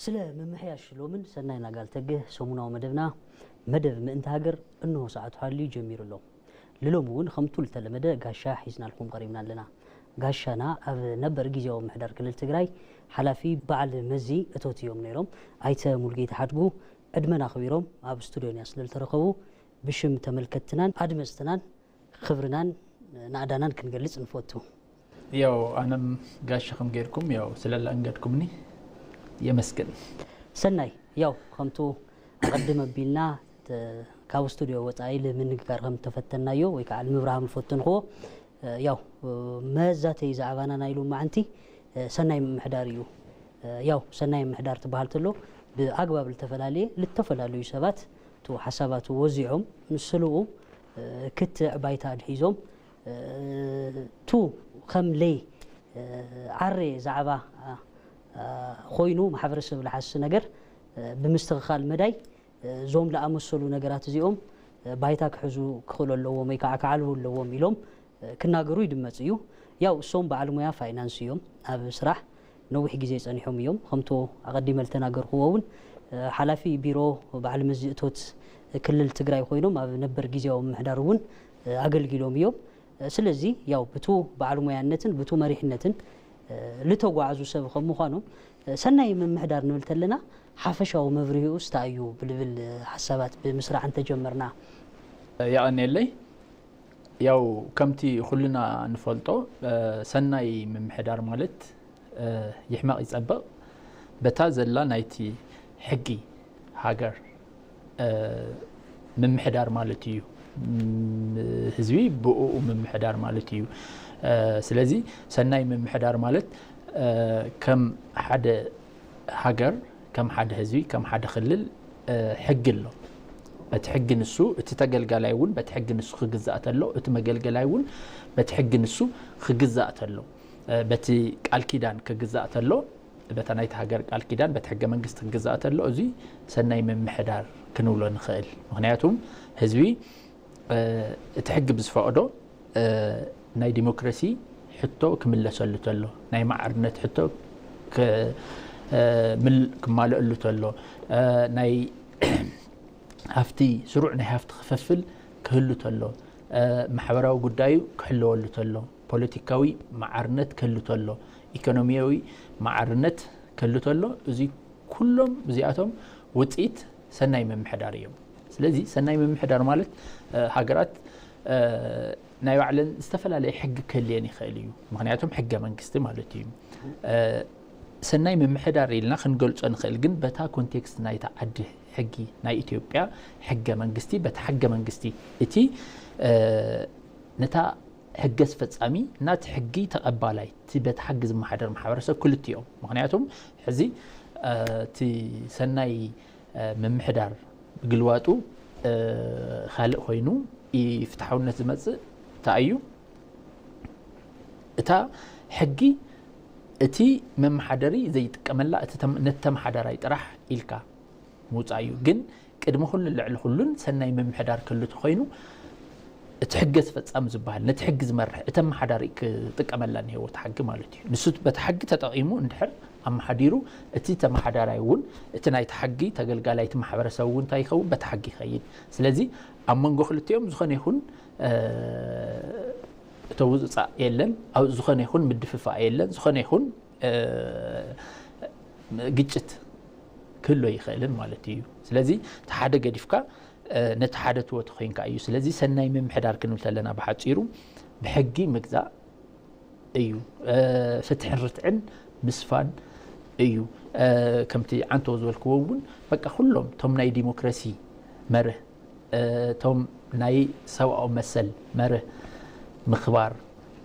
ስለ ምምሕያሽ ሎምን ሰናይ ናጋል ተግህ ሰሙናዊ መደብና፣ መደብ ምእንቲ ሃገር፣ እንሆ ሰዓቱ ሓልዩ ጀሚሩ ኣሎ። ልሎም እውን ከምቱ ልተለመደ ጋሻ ሒዝናልኩም ቀሪብና ኣለና። ጋሻና ኣብ ነበር ግዜያዊ ምምሕዳር ክልል ትግራይ ሓላፊ በዓል መዚ እቶት እዮም ነይሮም። ኣይተ ሙሉጌታ ሓድጉ ዕድመና ኣኽቢሮም ኣብ ስቱድዮና ስለ ልተረኸቡ ብሽም ተመልከትትናን ኣድመፅትናን ክብርናን ናእዳናን ክንገልጽ ንፈቱ። ያው ኣነም ጋሻኹም ጌርኩም ያው ስለ ለእንገድኩምኒ የመስግን። ሰናይ፣ ያው ከምቱ ኣቐድም ኣቢልና ተ- ካብ ስቱድዮ ወጻኢ ንምንግጋር ከም ተፈተናዮ ወይ ከዓ ንምብራህ ምፈተንክዎ፣ እ፣ ያው እ፣ መዛተይ ዛዕባና ናይ ሎማዓንቲ እ፣ ሰናይ ምምሕዳር እዩ። እ፣ ያው ሰናይ ምምሕዳር ትበሃል ተሎ ብኣግባብ ልተፈላለየ ልተፈላለዩ ሰባት ቱ ሓሳባቱ ወዚዖም ምስልኡ እ፣ ክትዕ ባይታ ኣድሒዞም እ፣ ቱ ከም ለይ እ፣ ዓረ ዛዕባ እ፣ ኮይኑ ማሕበረሰብ ልሓሲ ነገር እ፣ ብምስትኽኻል መዳይ እ፣ እዞም ለኣመሰሉ ነገራት እዚኦም እ፣ ባይታ ክሕዙ ክኽእሉ ኣለዎም ወይ ከዓ ክዓልቡ ኣለዎም ኢሎም እ፣ ክናገሩ ይድመፅ እዩ። ያው እሶም በዓል ሙያ ፋይናንስ እዮም። ኣብ ስራሕ ነዊሕ ግዜ ፀኒሖም እዮም። ከምቶ ኣቐዲመ ልተናገርክዎ እውን እ፣ ሓላፊ ቢሮ በዓል መዚ እቶት ክልል ትግራይ ኮይኖም ኣብ ነበር ግዜያዊ ምምሕዳር እውን እ፣ ኣገልጊሎም እዮም። እ፣ ስለዚ ያው ብቱ በዓል ሙያነትን ብቱ መሪሕነትን እ፣ ልተጓዓዙ ሰብ ከም ምዃኖም እ፣ ሰናይ ምምሕዳር ንብል ተለና ሓፈሻዊ መብርሂኡስ እንታይ እዩ ብልብል እ፣ ሓሳባት ብምስራዕ እንተጀመርና። የቐንየለይ። ያው ከምቲ ኩልና ንፈልጦ እ፣ ሰናይ ምምሕዳር ማለት እ፣ ይሕመቕ ይጸብቕ በታ ዘላ ናይቲ ሕጊ ሃገር እ፣ ምምሕዳር ማለት እዩ። ም- ህዝቢ ብእኡ ምምሕዳር ማለት እዩ። እ፣ ስለዚ ሰናይ ምምሕዳር ማለት እ፣ ከም ሓደ ሃገር፣ ከም ሓደ ህዝቢ፣ ከም ሓደ ክልል እ፣ ሕጊ ኣሎ። በቲ ሕጊ ንሱ፣ እቲ ተገልጋላይ እውን በቲ ሕጊ ንሱ ክግዛእ ተሎ፣ እቲ መገልገላይ እውን በቲ ሕጊ ንሱ ክግዛእ ተሎ፣ እ፣ በቲ ቃል ኪዳን ክግዛእ ተሎ፣ በታ ናይቲ ሃገር ቃል ኪዳን፣ በቲ ሕገ መንግስቲ ክግዛእ ተሎ፣ እዚ ሰናይ ምምሕዳር ክንብሎ ንኽእል። ምኽንያቱም ህዝቢ እ፣ እቲ ሕጊ ብዝፈቕዶ እ፣ ናይ ዲሞክራሲ ሕቶ ክምለሰሉ ተሎ፣ ናይ ማዕርነት ሕቶ ክ- እ፣ ምል- ክማልአሉ ተሎ፣ እ፣ ናይ ሃፍቲ ስሩዕ ናይ ሃፍቲ ክፍፍል ክህሉ ተሎ፣ እ፣ ማሕበራዊ ጉዳዩ ክሕለወሉ ተሎ፣ ፖለቲካዊ ማዕርነት ክህሉ ተሎ፣ ኢኮኖሚያዊ ማዕርነት ክህሉ ተሎ፣ እዚ ኩሎም እዚኣቶም ውፅኢት ሰናይ ምምሕዳር እዮም። ስለዚ ሰናይ ምምሕዳር ማለት እ፣ ሃገራት እ፣ ናይ ባዕለን ዝተፈላለየ ሕጊ ክህልየን ይኽእል እዩ። ምክንያቱም ሕገ መንግስቲ ማለት እዩ። እ፣ ሰናይ ምምሕዳር ኢልና ክንገልጾ ንኽእል፣ ግን በታ ኮንቴክስት ናይታ ዓዲ ሕጊ ናይ ኢትዮጵያ ሕገ መንግስቲ፣ በታ ሕገ መንግስቲ እቲ እ፣ ነታ ሕገ ኣስፈጻሚ ናቲ ሕጊ ተቐባላይ እቲ በቲ ሕጊ ዝመሓደር ማሕበረሰብ ክልቲኦም። ምክንያቱም ሕዚ እ፣ እቲ ሰናይ እ፣ ምምሕዳር ብግልባጡ እ፣ ካልእ ኮይኑ ኢ ፍትሓውነት ዝመፅእ እንታይ እዩ? እታ ሕጊ እቲ መመሓደሪ ዘይጥቀመላ እቲ ተም- ነቲ ተመሓዳራይ ጥራሕ ኢልካ ምውፃእ እዩ። ግን ቅድሚ ኩሉን ልዕሊ ኩሉን ሰናይ ምምሕዳር ክህሉ ተኮይኑ እቲ ሕገ ኣስፈፃሚ ዝበሃል ነቲ ሕጊ ዝመርሕ እቲ ኣመሓዳሪ ክጥቀመላ እኒሄዎ እቲ ሕጊ ማለት እዩ። ንሱ በቲ ሕጊ ተጠቒሙ እንድሕር ኣመሓዲሩ እቲ ተመሓዳራይ እውን እቲ ናይቲ ሕጊ ተገልጋላይ እቲ ማሕበረሰብ እውን እንታይ ይኸውን በቲ ሕጊ ይኸይድ። ስለዚ ኣብ መንጎ ክልቲኦም ዝኾነ ይኹን እ፣ ተውፅፃእ የለን፣ ኣብ ዝኾነ ይኹን ምድፍፋእ የለን፣ ዝኾነ ይኹን እ፣ ግጭት ክህሉ ኣይኽእልን ማለት እዩ። ስለዚ እቲ ሓደ ገዲፍካ እ፣ ነቲ ሓደ ትወ ተኮይንካ እዩ። ስለዚ ሰናይ ምምሕዳር ክንብል ተለና ብሓፂሩ ብሕጊ ምግዛእ እዩ። እ፣ ፍትሕን ርትዕን ምስፋን እዩ። እ፣ ከምቲ ዓንተው ዝበልክዎ እውን በቃ ኩሎም እቶም ናይ ዲሞክራሲ መርህ እ፣ እቶም ናይ ሰብኣዊ መሰል መርህ ምኽባር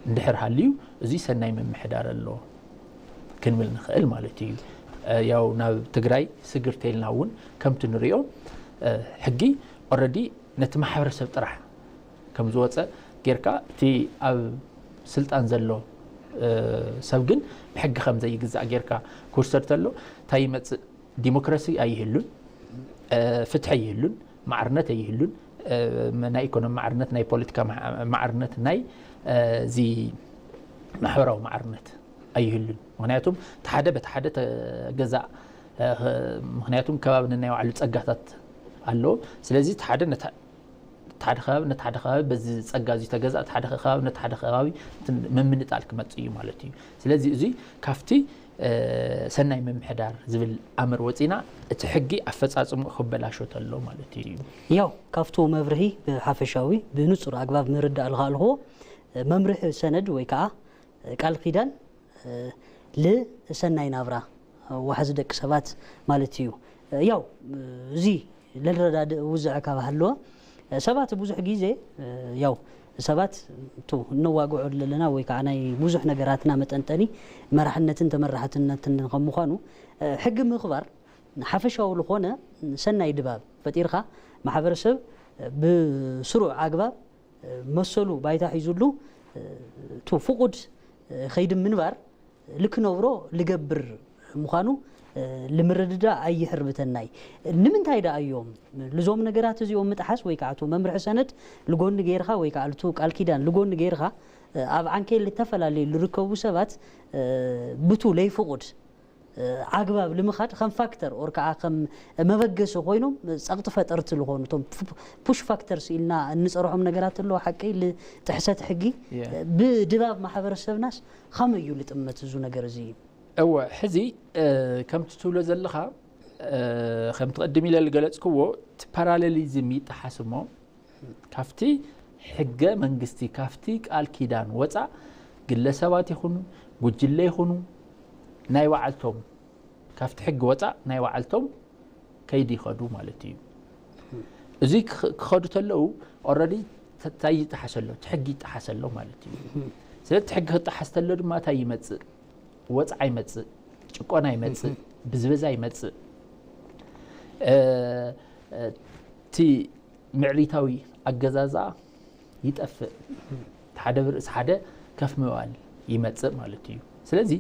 እንድሕር ሃልዩ እዚ ሰናይ ምምሕዳር ኣሎ ክንብል ንኽእል ማለት እዩ። እ፣ ያው ናብ ትግራይ ስግር ተይልና እውን ከምቲ ንሪኦ እ፣ ሕጊ ኦረዲ ነቲ ማሕበረሰብ ጥራሕ ከም ዝወፀ ጌርካ እቲ ኣብ ስልጣን ዘሎ እ፣ ሰብ ግን ብሕጊ ከም ዘይግዛእ ጌርካ ክውሰድ ተሎ እንታይ ይመፅእ? ዲሞክራሲ ኣይህሉን፣ እ፣ ፍትሒ ኣይህሉን፣ ማዕርነት ኣይህሉን፣ እ፣ ናይ ኢኮኖሚ ማዕርነት፣ ናይ ፖለቲካ ማዕ- ማዕርነት፣ ናይ እ፣ እዚ ማሕበራዊ ማዕርነት ኣይህሉን። ምክንያቱም እቲ ሓደ በቲ ሓደ ተገዛእ ምክንያቱም ከባቢ ነናይ ባዕሉ ጸጋታት ኣለዎ። ስለዚ እቲ ሓደ ነታ እቲ ሓደ ከባቢ ነቲ ሓደ ከባቢ በዚ ጸጋ እዚ ተገዛ፣ እቲ ሓደ ከባቢ ነቲ ሓደ ከባቢ ምምንጣል ክመጽእ እዩ ማለት እዩ። ስለዚ እዚ ካብቲ ሰናይ ምምሕዳር ዝብል ኣምር ወጺና እቲ ሕጊ ኣፈጻጽምኡ ክበላሾ ተሎ ማለት እዩ። ያው ካብቱ መብርሂ ብሓፈሻዊ ብንጹር ኣግባብ ምርዳእ ልኻልኽዎ መምርሒ ሰነድ ወይ ከዓ ቃል ኪዳን ልሰናይ ናብራ ዋሕዚ ደቂ ሰባት ማለት እዩ። ያው እዚ ለልረዳድእ ውዝዐ ካብ ሃለወ ሰባት ብዙሕ ግዜ ያው ሰባት ቱ እነዋግዖ ዘለና ወይ ከዓ ናይ ብዙሕ ነገራትና መጠንጠኒ መራሕነትን ተመራሕትነትን ከም ምዃኑ ሕጊ ምኽባር ሓፈሻዊ ዝኾነ ሰናይ ድባብ ፈጢርካ ማሕበረሰብ ብስሩዕ ኣግባብ መሰሉ ባይታ ሒዙሉ ቱ ፍቁድ ከይዲ ምንባር ልክነብሮ ልገብር ምዃኑ ልምርድዳ ኣይሕርብተናይ። ንምንታይ ደኣ እዮም ልዞም ነገራት እዚኦም ምጥሓስ ወይ ከዓ እቱ መምርሒ ሰነድ ልጎኒ ገይርካ ወይ ከዓ ልቱ ቃል ኪዳን ልጎኒ ገይርካ ኣብ ዓንኬል ልተፈላለዩ ልርከቡ ሰባት ብቱ ለይፍቁድ ኣግባብ ልምኻድ ከም ፋክተር ኦር ከዓ ከም መበገሲ ኮይኖም ፀቕጢ ፈጠርቲ ልኾኑ እቶም ፑሽ ፋክተርስ ኢልና እንፀርሖም ነገራት ኣለዎ። ሓቂ ጥሕሰት ሕጊ ብድባብ ማሕበረሰብናስ ከመይ እዩ ልጥመት እዙ ነገር እዚ? እወ ሕዚ ከምቲ ትብሎ ዘለኻ ከምቲ ቅድም ኢለ ዝገለፅክዎ እቲ ፓራሌሊዝም ይጠሓስ እሞ ካብቲ ሕገ መንግስቲ ካብቲ ቃል ኪዳን ወፃእ ግለሰባት ይኹኑ ጉጅለ ይኹኑ ናይ ባዓልቶም ካብቲ ሕጊ ወፃእ ናይ ባዓልቶም ከይዲ ይኸዱ ማለት እዩ። እዚ ክኸዱ ተለዉ ኦረዲ ታይ ይጠሓሰሎ እቲ ሕጊ ይጠሓሰሎ ማለት እዩ። ስለዚ እቲ ሕጊ ክጠሓስ ተሎ ድማ ታይ ይመፅእ? ወፅዓ ይመፅእ፣ ጭቆና ይመፅእ፣ ብዝበዛ ይመፅእ፣ እቲ ምዕሪታዊ ኣገዛዝኣ ይጠፍእ፣ ሓደ ብርእሲ ሓደ ከፍ ምባል ይመፅእ ማለት እዩ። ስለዚ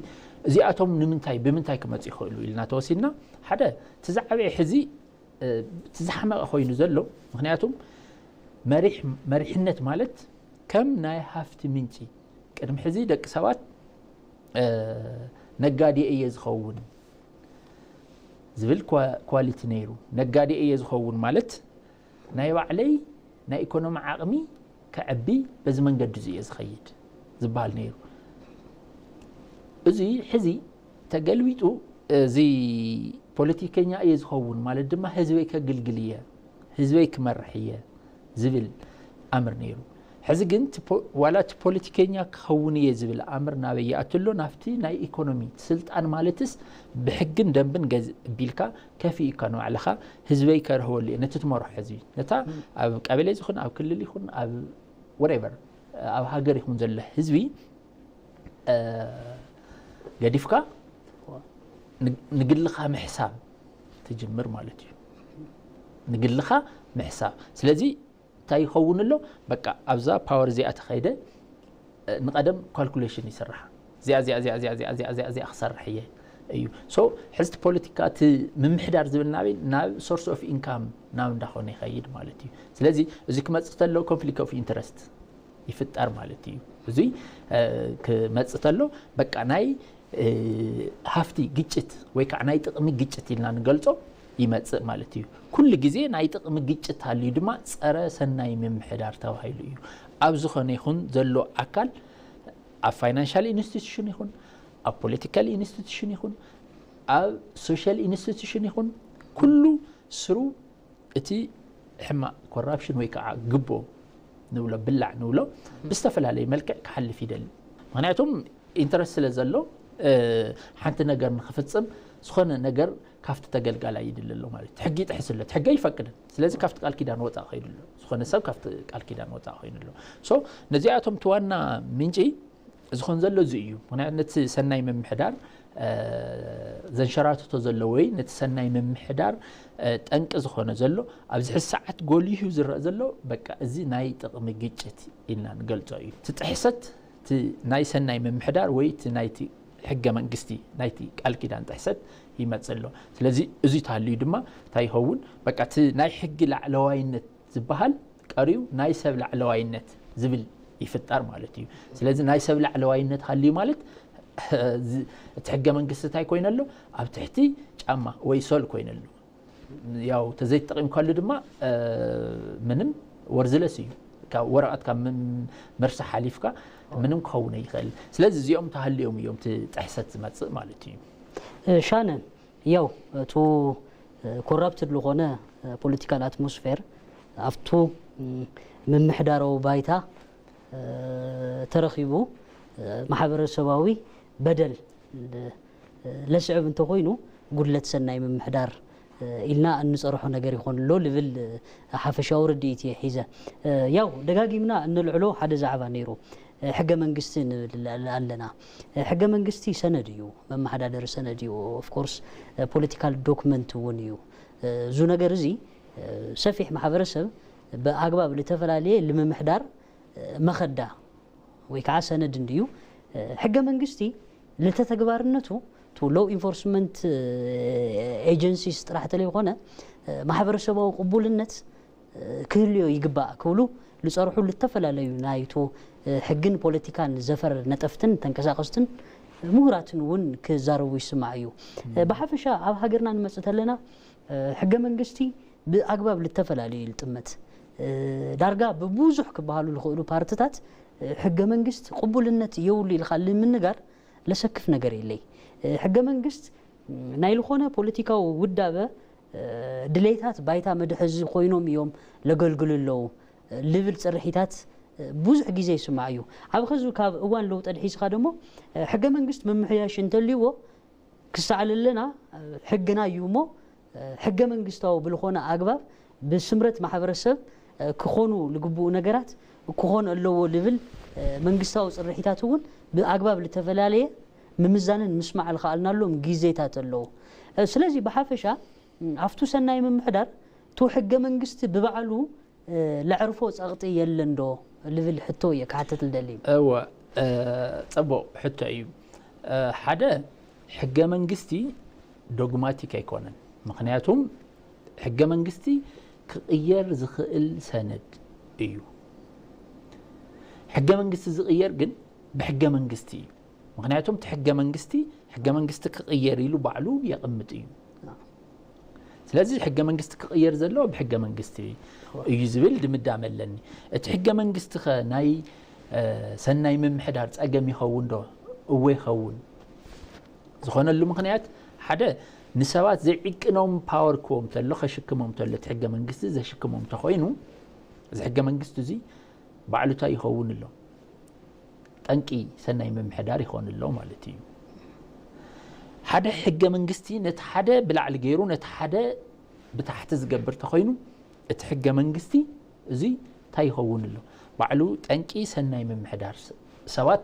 እዚኣቶም ንምንታይ ብምንታይ ክመፁ ይኽእሉ ኢልና ተወሲድና ሓደ እቲ ዝዓበየ ሕዚ እቲ ዝሓመቐ ኮይኑ ዘሎ ምክንያቱም መሪሕነት ማለት ከም ናይ ሃፍቲ ምንጪ ቅድሚ ሕዚ ደቂ ሰባት ነጋዴ እየ ዝኸውን ዝብል ኳሊቲ ነይሩ። ነጋዴ እየ ዝኸውን ማለት ናይ ባዕለይ ናይ ኢኮኖሚ ዓቕሚ ከዕቢ በዚ መንገዲ እዚ እየ ዝኸይድ ዝበሃል ነይሩ። እዚ ሕዚ ተገልቢጡ እዚ ፖለቲከኛ እየ ዝኸውን ማለት ድማ ህዝበይ ከግልግል እየ፣ ህዝበይ ክመርሕ እየ ዝብል ኣምር ነይሩ። ሕዚ ግን ዋላ እቲ ፖለቲከኛ ክኸውን እየ ዝብል ኣምር ናበይ ይኣቱ ኣሎ? ናብቲ ናይ ኢኮኖሚ ስልጣን ማለትስ ብሕግን ደንብን ገዝ ቢልካ ከፊእካ ንባዕልኻ ህዝበይ ከርህወሉ እየ ነቲ ትመርሖ ህዝቢ ነታ ኣብ ቀበሌ ዝኹን ኣብ ክልል ይኹን ኣብ ወሬቨር ኣብ ሃገር ይኹን ዘሎ ህዝቢ ገዲፍካ ንግልኻ ምሕሳብ ትጅምር ማለት እዩ። ንግልኻ ምሕሳብ ስለዚ እንታይ ይኸውን ኣሎ? በቃ ኣብዛ ፓወር እዚኣ ተኸይደ ንቐደም ካልኩሌሽን ይስራሕ እዚኣ እዚኣ እዚኣ እዚኣ እዚኣ እዚኣ እዚኣ እዚኣ ክሰርሕ እየ እዩ። ሶ ሕዝቲ ፖለቲካ እቲ ምምሕዳር ዝብል ናበይ ናብ ሶርስ ኦፍ ኢንካም ናብ እንዳኾነ ይኸይድ ማለት እዩ። ስለዚ እዚ ክመፅእ ተሎ ኮንፍሊክት ኦፍ ኢንተረስት ይፍጠር ማለት እዩ። እዚ ክመፅእ ተሎ በቃ ናይ ሃፍቲ ግጭት ወይ ከዓ ናይ ጥቕሚ ግጭት ኢልና ንገልፆ ይመፅእ ማለት እዩ። ኩሉ ግዜ ናይ ጥቕሚ ግጭት ሃልዩ ድማ ፀረ ሰናይ ምምሕዳር ተባሂሉ እዩ። ኣብ ዝኾነ ይኹን ዘሎ ኣካል ኣብ ፋይናንሻል ኢንስቲቱሽን ይኹን ኣብ ፖለቲካል ኢንስቲቱሽን ይኹን ኣብ ሶሻል ኢንስቲቱሽን ይኹን ኩሉ ስሩ እቲ ሕማቕ ኮራፕሽን ወይ ከዓ ግቦ ንብሎ ብላዕ ንብሎ ብዝተፈላለየ መልክዕ ክሓልፍ ይደሊ። ምክንያቱም ኢንተረስት ስለ ዘሎ ሓንቲ ነገር ንክፍፅም ዝኾነ ነገር ካብቲ ተገልጋላይ ይድሊ ኣሎ ማለት እዩ። ሕጊ ይጥሕስ ኣሎ፣ ሕጊ ኣይፈቅድን። ስለዚ ካብቲ ቃል ኪዳን ወፃእ ከይዱ ኣሎ፣ ዝኾነ ሰብ ካብቲ ቃል ኪዳን ወፃእ ከይዱ ኣሎ። ሶ ነዚኣቶም እቲ ዋና ምንጪ ዝኾን ዘሎ እዚ እዩ። ምክንያቱ ነቲ ሰናይ ምምሕዳር ዘንሸራትቶ ዘሎ ወይ ነቲ ሰናይ ምምሕዳር ጠንቂ ዝኾነ ዘሎ ኣብዚ ሕዚ ሰዓት ጎሊሁ ዝረአ ዘሎ በቃ እዚ ናይ ጥቕሚ ግጭት ኢልና ንገልፆ እዩ። እቲ ጥሕሰት እቲ ናይ ሰናይ ምምሕዳር ወይ እቲ ናይቲ ሕገ መንግስቲ ናይቲ ቃል ኪዳን ጥሕሰት ይመፅእ ኣሎ። ስለዚ እዚ ተሃልዩ ድማ እንታይ ይኸውን? በቃ እቲ ናይ ሕጊ ላዕለዋይነት ዝበሃል ቀሪዩ ናይ ሰብ ላዕለዋይነት ዝብል ይፍጠር ማለት እዩ። ስለዚ ናይ ሰብ ላዕለዋይነት ሃልዩ ማለት እዚ እቲ ሕገ መንግስቲ እንታይ ኮይነ ኣሎ? ኣብ ትሕቲ ጫማ ወይ ሶል ኮይነ ኣሎ። ያው ተዘይተጠቂምካሉ ድማ ምንም ወርዝለስ እዩ። ካብ ወረቐት ካብ ምርሳሕ ሓሊፍካ ምንም ክኸውን ኣይኽእል። ስለዚ እዚኦም ተሃልዮም እዮም እቲ ጥሕሰት ዝመፅእ ማለት እዩ። ሻነን ያው እቱ ኮራፕትድ ዝኾነ ፖለቲካል ኣትሞስፌር ኣብቱ ምምሕዳራዊ ባይታ ተረኺቡ ማሕበረሰባዊ በደል ለስዕብ እንተኾይኑ ጉድለት ሰናይ ምምሕዳር ኢልና እንፀርሖ ነገር ይኾን ኣሎ ልብል ሓፈሻዊ ርድኢት እየ ሒዘ። ያው ደጋጊምና እንልዕሎ ሓደ ዛዕባ ነይሩ። ሕገ መንግስቲ ንብል ኣለና። ሕገ መንግስቲ ሰነድ እዩ፣ መመሓዳደሪ ሰነድ እዩ። ኦፍኮርስ ፖለቲካል ዶክመንት እውን እዩ። እዙ ነገር እዚ ሰፊሕ ማሕበረሰብ ብኣግባብ ልተፈላለየ ልምምሕዳር መኸዳ ወይ ከዓ ሰነድ እንድዩ። ሕገ መንግስቲ ልተተግባርነቱ ቱ ሎው ኢንፎርስመንት ኤጀንሲስ ጥራሕ ተለይኮነ ማሕበረሰባዊ ቅቡልነት ክህልዮ ይግባእ ክብሉ ልፀርሑ ልተፈላለዩ ናይቱ ሕግን ፖለቲካን ዘፈር ነጠፍትን ተንቀሳቀስትን ምሁራትን እውን ክዛረቡ ይስማዕ እዩ። ብሓፈሻ ኣብ ሃገርና ንመፅእ ተለና ሕገ መንግስቲ ብኣግባብ ልተፈላለዩ ይልጥመት። ዳርጋ ብብዙሕ ክበሃሉ ልኽእሉ ፓርትታት ሕገ መንግስት ቅቡልነት የብሉ ኢልካ ልምንጋር ለሰክፍ ነገር የለይ። ሕገ መንግስት ናይ ልኾነ ፖለቲካዊ ውዳበ ድሌታት ባይታ መድሐዚ ኮይኖም እዮም ለገልግሉ ኣለዉ ልብል ፅርሒታት ብዙሕ ግዜ ይስማዕ እዩ። ኣብ ኸዚ ካብ እዋን ለውጠ ድሒዝካ ደሞ ሕገ መንግስት ምምሕያሽ እንተልይዎ ክሳዕለለና ሕግና እዩ እሞ ሕገ መንግስታዊ ብልኾነ ኣግባብ ብስምረት ማሕበረሰብ ክኾኑ ልግብኡ ነገራት ክኾን ኣለዎ ልብል መንግስታዊ ፅርሒታት እውን ብኣግባብ ልተፈላለየ ምምዛንን ምስማዕ ልኸኣልናሎም ግዜታት ኣለዉ። ስለዚ ብሓፈሻ ኣብቱ ሰናይ ምምሕዳር ቱ ሕገ መንግስቲ ብባዕሉ ለዕርፎ ጸቕጢ የለን ዶ ልብል ሕቶ እየ ክሓትት ልደሊ። እወ፣ ጸቡቕ ሕቶ እዩ። ሓደ ሕገ መንግስቲ ዶግማቲክ ኣይኮነን። ምኽንያቱም ሕገ መንግስቲ ክቕየር ዝኽእል ሰነድ እዩ። ሕገ መንግስቲ ዝቕየር ግን ብሕገ መንግስቲ እዩ። ምኽንያቱም እቲ ሕገ መንግስቲ ሕገ መንግስቲ ክቕየር ኢሉ ባዕሉ የቕምጥ እዩ። ስለዚ ሕገ መንግስቲ ክቕየር ዘለዎ ብሕገ መንግስቲ እዩ ዝብል ድምዳመ ኣለኒ። እቲ ሕገ መንግስቲ ኸ ናይ ሰናይ ምምሕዳር ፀገም ይኸውን ዶ? እወ ይኸውን። ዝኾነሉ ምኽንያት ሓደ ንሰባት ዘይዕቅኖም ፓወር ክዎም ተሎ ከሽክሞም ተሎ እቲ ሕገ መንግስቲ ዘሽክሞም ተኾይኑ እዚ ሕገ መንግስቲ እዚ ባዕሉ እንታይ ይኸውን ኣሎ? ጠንቂ ሰናይ ምምሕዳር ይኾን ኣሎ ማለት እዩ። ሓደ ሕገ መንግስቲ ነቲ ሓደ ብላዕሊ ገይሩ ነቲ ሓደ ብታሕቲ ዝገብር ተኾይኑ እቲ ሕገ መንግስቲ እዚ እንታይ ይኸውን ኣሎ? ባዕሉ ጠንቂ ሰናይ ምምሕዳር ሰባት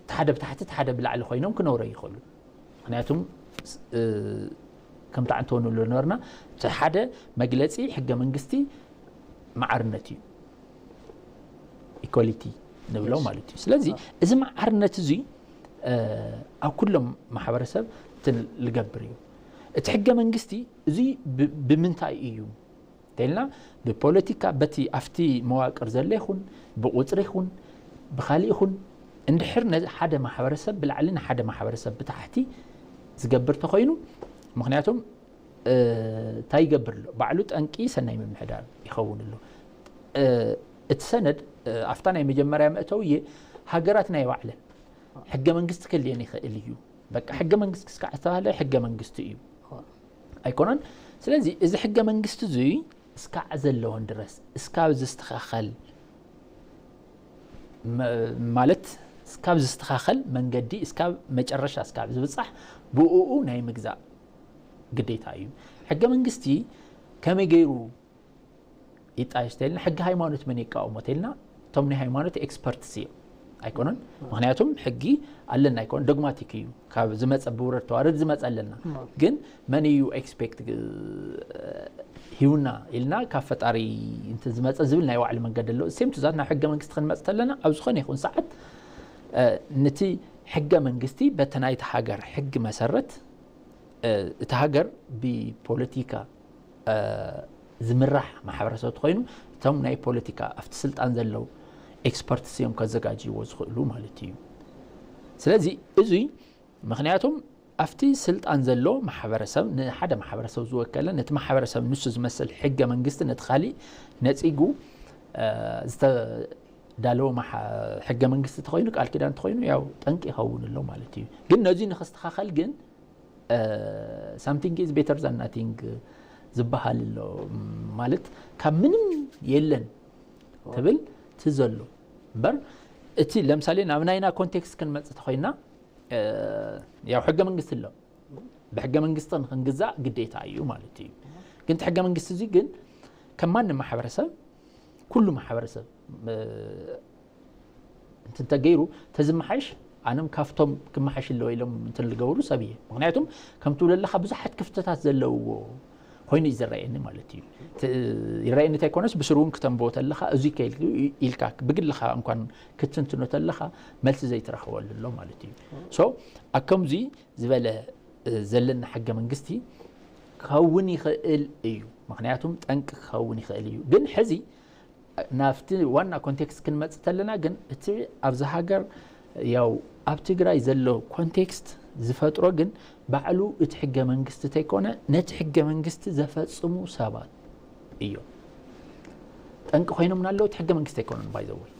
እቲ ሓደ ብታሕቲ እቲ ሓደ ብላዕሊ ኮይኖም ክነብሩ ይኽእሉ። ምክንያቱም ከምቲ ዓንተው ንብሎ ነበርና እቲ ሓደ መግለፂ ሕገ መንግስቲ መዓርነት እዩ። ኢኳሊቲ ንብሎ ማለት እዩ። ስለዚ እዚ መዓርነት እዚ ኣብ ኩሎም ማሕበረሰብ ዝገብር እዩ። እቲ ሕገ መንግስቲ እዚ ብምንታይ እዩ ተልና ብፖለቲካ በቲ ኣብቲ መዋቅር ዘሎ ይኹን ብቁፅሪ ይኹን ብካሊእ ይኹን እንድሕር ነዚ ሓደ ማሕበረሰብ ብላዕሊ ንሓደ ማሕበረሰብ ብታሕቲ ዝገብር ተኮይኑ ምክንያቱም እንታይ ይገብር ኣሎ ባዕሉ ጠንቂ ሰናይ ምምሕዳር ይኸውን ኣሎ። እቲ ሰነድ ኣብታ ናይ መጀመርያ መእተውየ ሃገራት ናይ ባዕለን ሕገ መንግስቲ ክልየን ይኽእል እዩ። በቃ ሕገ መንግስቲ ክስካዕ ዝተባህለ ሕገ መንግስቲ እዩ ኣይኮነን። ስለዚ እዚ ሕገ መንግስቲ እዙይ እስካዕ ዘለዎን ድረስ እስካብ ዝስተኻኸል ማለት እስካብ ዝስተኻኸል መንገዲ እስካብ መጨረሻ እስካብ ዝብፃሕ ብእኡ ናይ ምግዛእ ግዴታ እዩ። ሕገ መንግስቲ ከመይ ገይሩ ይጣየሽ ተልና ሕጊ ሃይማኖት መን ይቃወሞ ተልና እቶም ናይ ሃይማኖት ኤክስፐርትስ እዮም ኣይኮነን። ምክንያቱም ሕጊ ኣለና ኣይኮነ ዶግማቲክ እዩ ካብ ዝመፀ ብውረድ ተዋረድ ዝመፀ ኣለና። ግን መን እዩ ኤክስፔክት ሂውና ኢልና ካብ ፈጣሪ እንትን ዝመፀ ዝብል ናይ ባዕሉ መንገዲ ኣለዎ። ሴም ቱ ዛት ናብ ሕገ መንግስቲ ክንመፅ ተለና ኣብ ዝኾነ ይኹን ሰዓት ንቲ ሕገ መንግስቲ በቲ ናይቲ ሃገር ሕጊ መሰረት እቲ ሃገር ብፖለቲካ ዝምራሕ ማሕበረሰብ ተኮይኑ እቶም ናይ ፖለቲካ ኣብቲ ስልጣን ዘለዉ ኤክስፐርትስ እዮም ከዘጋጅይዎ ዝኽእሉ ማለት እዩ። ስለዚ እዙይ ምኽንያቱም ኣብቲ ስልጣን ዘሎ ማሕበረሰብ፣ ንሓደ ማሕበረሰብ ዝወከለ፣ ነቲ ማሕበረሰብ ንሱ ዝመስል ሕገ መንግስቲ ነቲ ካሊእ ነፂጉ ዝተዳለወ ሕገ መንግስቲ ተኮይኑ፣ ቃል ኪዳን ተኮይኑ ያው ጠንቂ ይኸውን ኣሎ ማለት እዩ። ግን ነዚ ንክስተካከል ግን something is better than nothing ዝበሃል ኣሎ። ማለት ካብ ምንም የለን ትብል እቲ ዘሎ እምበር፣ እቲ ለምሳሌ ናብ ናይና ኮንቴክስት ክንመፅእ ተኮይና ያው ሕገ መንግስቲ ኣሎ። ብሕገ መንግስቲ ንክንግዛእ ግዴታ እዩ ማለት እዩ። ግን እቲ ሕገ መንግስቲ እዚ ግን ከም ማንም ማሕበረሰብ፣ ኩሉ ማሕበረሰብ እንትን ተገይሩ ተዝመሓሽ፣ ኣነም ካብቶም ክመሓሽ ኣለዎ ኢሎም እንትን ዝገብሩ ሰብ እየ። ምክንያቱም ከም ትብሎ ኣለካ ብዙሓት ክፍተታት ዘለውዎ ኮይኑ እዩ ዝረኣየኒ ማለት እዩ። ይረኣየኒ እንታይ ኮነስ ብስሩ እውን ክተንብቦ ተለካ እዚ ኢልካ ብግልካ እንኳን ክትንትኖ ተለካ መልሲ ዘይትረክበሉ ኣሎ ማለት እዩ። ሶ ኣብ ከምዚ ዝበለ ዘለና ሕገ መንግስቲ ክኸውን ይኽእል እዩ። ምክንያቱም ጠንቂ ክኸውን ይኽእል እዩ። ግን ሕዚ ናብቲ ዋና ኮንቴክስት ክንመጽእ ተለና ግን እቲ ኣብዚ ሃገር ያው ኣብ ትግራይ ዘሎ ኮንቴክስት ዝፈጥሮ ግን ባዕሉ እቲ ሕገ መንግስቲ ተይኮነ ነቲ ሕገ መንግስቲ ዘፈጽሙ ሰባት እዮም ጠንቂ ኮይኖም ናለው። እቲ ሕገ መንግስቲ ኣይኮነን ባይዘወይ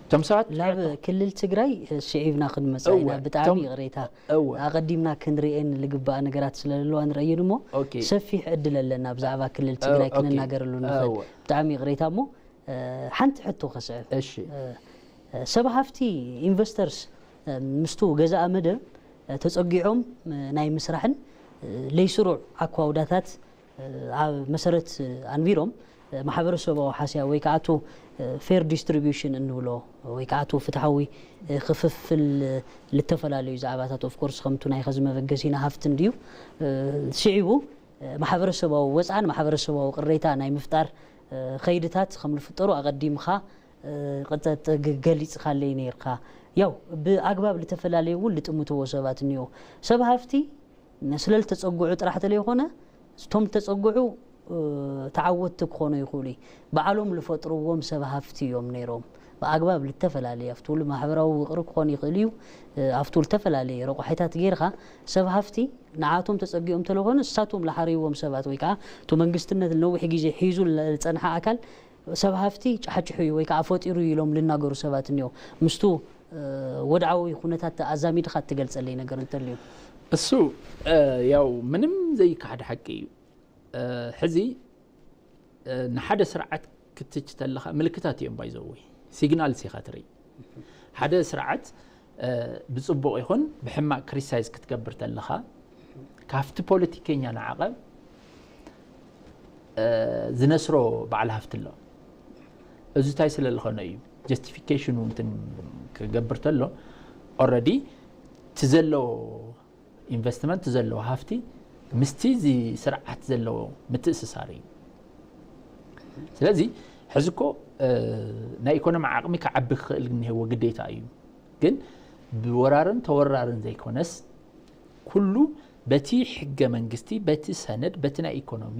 እቶም ሰባት ናብ ክልል ትግራይ ስዒብና ክንመፃ ኢና። ብጣዕሚ ይቕሬታ፣ ኣቐዲምና ክንርኤን ልግባእ ነገራት ስለለለዋ ንረእየን እሞ ሰፊሕ ዕድል ኣለና ብዛዕባ ክልል ትግራይ ክንናገረሉ ንኽእል። ብጣዕሚ ይቕሬታ እሞ ሓንቲ ሕቶ ከስዕብ። ሰብ ሃፍቲ ኢንቨስተርስ ምስቱ ገዛእ መደብ ተፀጊዖም ናይ ምስራሕን ለይስሩዕ ኣኳውዳታት ኣብ መሰረት ኣንቢሮም ማሕበረሰባዊ ሓስያ ወይ ከዓ እቱ ፌር ዲስትሪቢዩሽን እንብሎ ወይ ከዓ እቱ ፍትሓዊ ክፍፍል ልተፈላለዩ ዛዕባታት ኦፍኮርስ ከምቱ ናይ ኸዚ መበገሲና ሃፍትን ድዩ ስዒቡ ማሕበረሰባዊ ወፅዓን ማሕበረሰባዊ ቅሬታ ናይ ምፍጣር ከይድታት ከም ልፍጠሩ ኣቐዲምኻ ገሊፅኻለይ ነይርካ። ያው ብኣግባብ ልተፈላለዩ እውን ልጥምትዎ ሰባት እኒኦ ሰብ ሃፍቲ ስለ ልተፀጉዑ ጥራሕ ተለይኮነ እቶም ልተፀጉዑ ተዓወትቲ ክኾኑ ይኽእሉ እዩ። ባዕሎም ልፈጥርዎም ሰብ ሃፍቲ እዮም ነይሮም። ብኣግባብ ልተፈላለየ ኣብቲ ኩሉ ማሕበራዊ ውቕሪ ክኾን ይኽእል እዩ። ኣብቲ ልተፈላለየ ረቑሒታት ጌርካ ሰብ ሃፍቲ ንዓቶም ተፀጊኦም ተለኾነ እሳቶም ልሓርይዎም ሰባት ወይ ከዓ እቲ መንግስትነት ነዊሕ ግዜ ሒዙ ዝፀንሓ ኣካል ሰብ ሃፍቲ ጫሕጭሑ እዩ ወይ ከዓ ፈጢሩ እዩ ኢሎም ልናገሩ ሰባት እኒኦ ምስቱ ወድዓዊ ኩነታት ኣዛሚድኻ እትገልጸለይ ነገር እንተልዩ? እሱ ያው ምንም ዘይከሓድ ሓቂ እዩ። ሕዚ ንሓደ ስርዓት ክትች ተለኻ ምልክታት እዮም ባይዘወይ ሲግናልስ ኢኻ ትርኢ። ሓደ ስርዓት ብፅቡቕ ይኹን ብሕማቕ ክሪቲሳይዝ ክትገብር ተለኻ ካብቲ ፖለቲከኛ ንዓቐብ ዝነስሮ በዓል ሃፍቲ ኣሎ። እዚ እንታይ ስለ ዝኾነ እዩ ጀስቲፊኬሽኑ እንትን ክገብር ተሎ ኦረዲ እቲ ዘሎ ኢንቨስትመንት ዘለዎ ሃፍቲ ምስቲ እዚ ስርዓት ዘለዎ ምትእስሳር እዩ። ስለዚ ሕዚ እኮ ናይ ኢኮኖሚ ዓቕሚ ክዓቢ ክኽእል እኒሄዎ ግዴታ እዩ። ግን ብወራርን ተወራርን ዘይኮነስ ኩሉ በቲ ሕገ መንግስቲ በቲ ሰነድ በቲ ናይ ኢኮኖሚ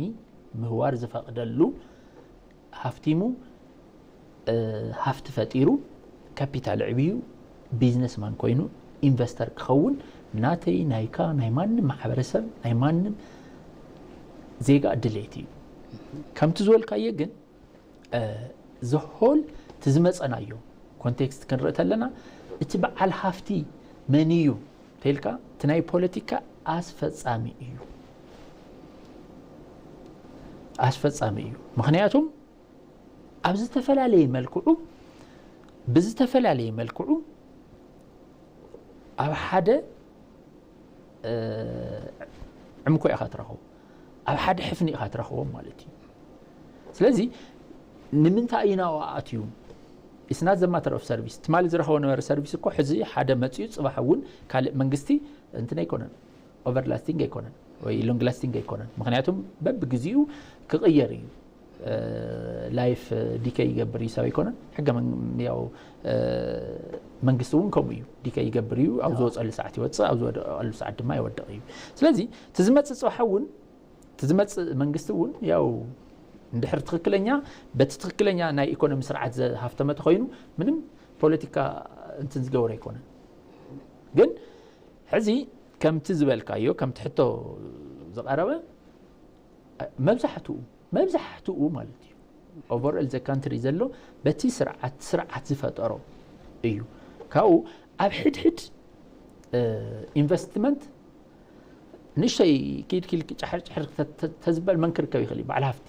ምህዋር ዝፈቕደሉ ሃፍቲሙ ሃፍቲ ፈጢሩ ካፒታል ዕብዩ ቢዝነስማን ኮይኑ ኢንቨስተር ክኸውን ናተይ ናይካ ናይ ማንም ማሕበረሰብ ናይ ማንም ዜጋ ድሌት እዩ። ከምቲ ዝበልካዮ ግን ዘሆል እቲ ዝመፀናዮ ኮንቴክስት ክንርኢ ተለና እቲ በዓል ሃፍቲ መን እዩ ተልካ እቲ ናይ ፖለቲካ ኣስፈፃሚ እዩ ኣስፈፃሚ እዩ። ምክንያቱም ኣብ ዝተፈላለየ መልክዑ ብዝተፈላለየ መልክዑ ኣብ ሓደ ዕምኮ ኢኻ ትረኽቦ ኣብ ሓደ ሕፍኒ ኢኻ ትረኽቦም ማለት እዩ። ስለዚ ንምንታይ እዩ ናብኡ ኣትዩ? It's not the matter of service። ትማሊ ዝረኸቦ ነበረ ሰርቪስ እኮ ሕዚ ሓደ መፅኡ ፅባሕ እውን ካልእ መንግስቲ እንትን ኣይኮነን ኦቨር ላስቲንግ ኣይኮነን ወይ ሎንግ ላስቲንግ ኣይኮነን። ምክንያቱም በብግዚኡ ክቕየር እዩ። ላይፍ ዲከይ ይገብር እዩ ሰብ ኣይኮነን። ሕገ ያው መንግስቲ እውን ከምኡ እዩ ዲከይ ይገብር እዩ። ኣብ ዝወፀሉ ሰዓት ይወፅእ ኣብ ዝወደቀሉ ሰዓት ድማ ይወድቕ እዩ። ስለዚ እቲ ዝመፅእ ፅባሕ እውን እቲ ዝመፅእ መንግስቲ እውን ያው እንድሕር ትክክለኛ በቲ ትክክለኛ ናይ ኢኮኖሚ ስርዓት ዝሃፍተመ ተኮይኑ ምንም ፖለቲካ እንትን ዝገበረ ኣይኮነን። ግን ሕዚ ከምቲ ዝበልካዮ፣ ከምቲ ሕቶ ዝቐረበ፣ መብዛሕትኡ፣ መብዛሕትኡ ማለት እዩ፣ overall the country ዘሎ በቲ ስርዓት፣ ስርዓት ዝፈጠሮ እዩ። ካብኡ ኣብ ሕድሕድ ኢንቨስትመንት ንእሽተይ ኪድ ኪል ጫሕር ጫሕር ተዝበል መን ክርከብ ይኽእል እዩ? በዓል ሃፍቲ፣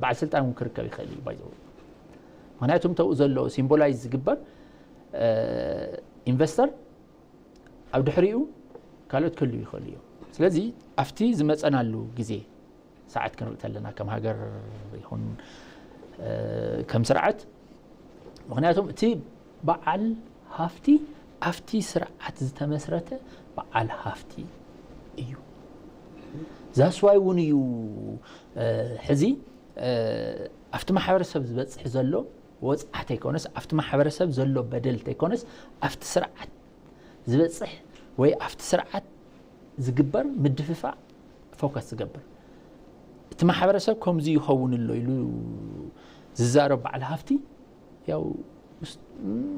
በዓል ስልጣን እውን ክርከብ ይኽእል እዩ። ባይዘው ምክንያቱም ተው ዘሎ ሲምቦላይዝ ዝግበር ኢንቨስተር ኣብ ድሕሪኡ ካልኦት ክህልዉ ይኽእሉ እዮም። ስለዚ ኣብቲ ዝመፀናሉ ግዜ ሰዓት ክንርኢ ተለና፣ ከም ሃገር ይኹን ከም ስርዓት፣ ምክንያቱም እቲ በዓል ሃፍቲ ኣብቲ ስርዓት ዝተመስረተ በዓል ሃፍቲ እዩ። ዛስዋይ እውን እዩ ሕዚ ኣብቲ ማሕበረሰብ ዝበፅሕ ዘሎ ወፅዓ ተይኮነስ፣ ኣብቲ ማሕበረሰብ ዘሎ በደል ተይኮነስ፣ ኣብቲ ስርዓት ዝበፅሕ ወይ ኣብቲ ስርዓት ዝግበር ምድፍፋእ ፎከስ ዝገብር፣ እቲ ማሕበረሰብ ከምዚ ይኸውን ኣሎ ኢሉ ዝዛረብ በዓል ሃፍቲ ያው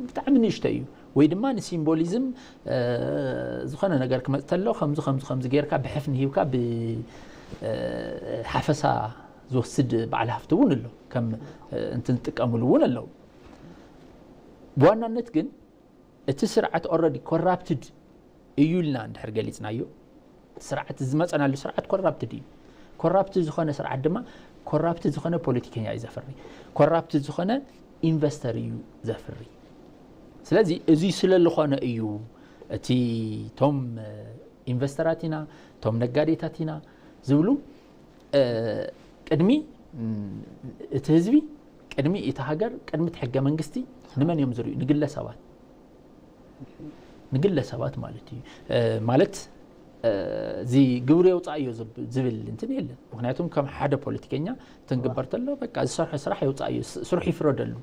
ብጣዕሚ ንእሽቶ እዩ። ወይ ድማ ንሲምቦሊዝም ዝኾነ ነገር ክመፅ ተሎ ከምዚ ከምዚ ከምዚ ጌርካ ብሕፍኒ ሂብካ ብሓፈሳ ዝወስድ በዓል ሃፍቲ እውን ኣሎ፣ ከም እንትን ዝጥቀምሉ እውን ኣለዉ። ብዋናነት ግን እቲ ስርዓት ኦረዲ ኮራፕትድ እዩ ኢልና እንድሕር ገሊፅናዮ፣ ስርዓት ዝመፀናሉ ስርዓት ኮራፕትድ እዩ። ኮራፕትድ ዝኾነ ስርዓት ድማ ኮራፕትድ ዝኾነ ፖለቲከኛ እዩ ዘፍሪ፣ ኮራፕትድ ዝኾነ ኢንቨስተር እዩ ዘፍሪ። ስለዚ እዚ ስለ ዝኾነ እዩ እቲ ቶም ኢንቨስተራት ኢና፣ ቶም ነጋዴታት ኢና ዝብሉ ቅድሚ እቲ ህዝቢ፣ ቅድሚ እቲ ሃገር፣ ቅድሚ እቲ ሕገ መንግስቲ ንመን እዮም ዝርእዩ? ንግለሰባት፣ ንግለሰባት ማለት እዩ። ማለት እዚ ግብሪ የውፃእዮ ዝብል እንትን የለን። ምክንያቱም ከም ሓደ ፖለቲከኛ ትንግበር ተሎ በቃ ዝሰርሖ ስራሕ የውፃእዮ፣ ስርሑ ይፍረደሉ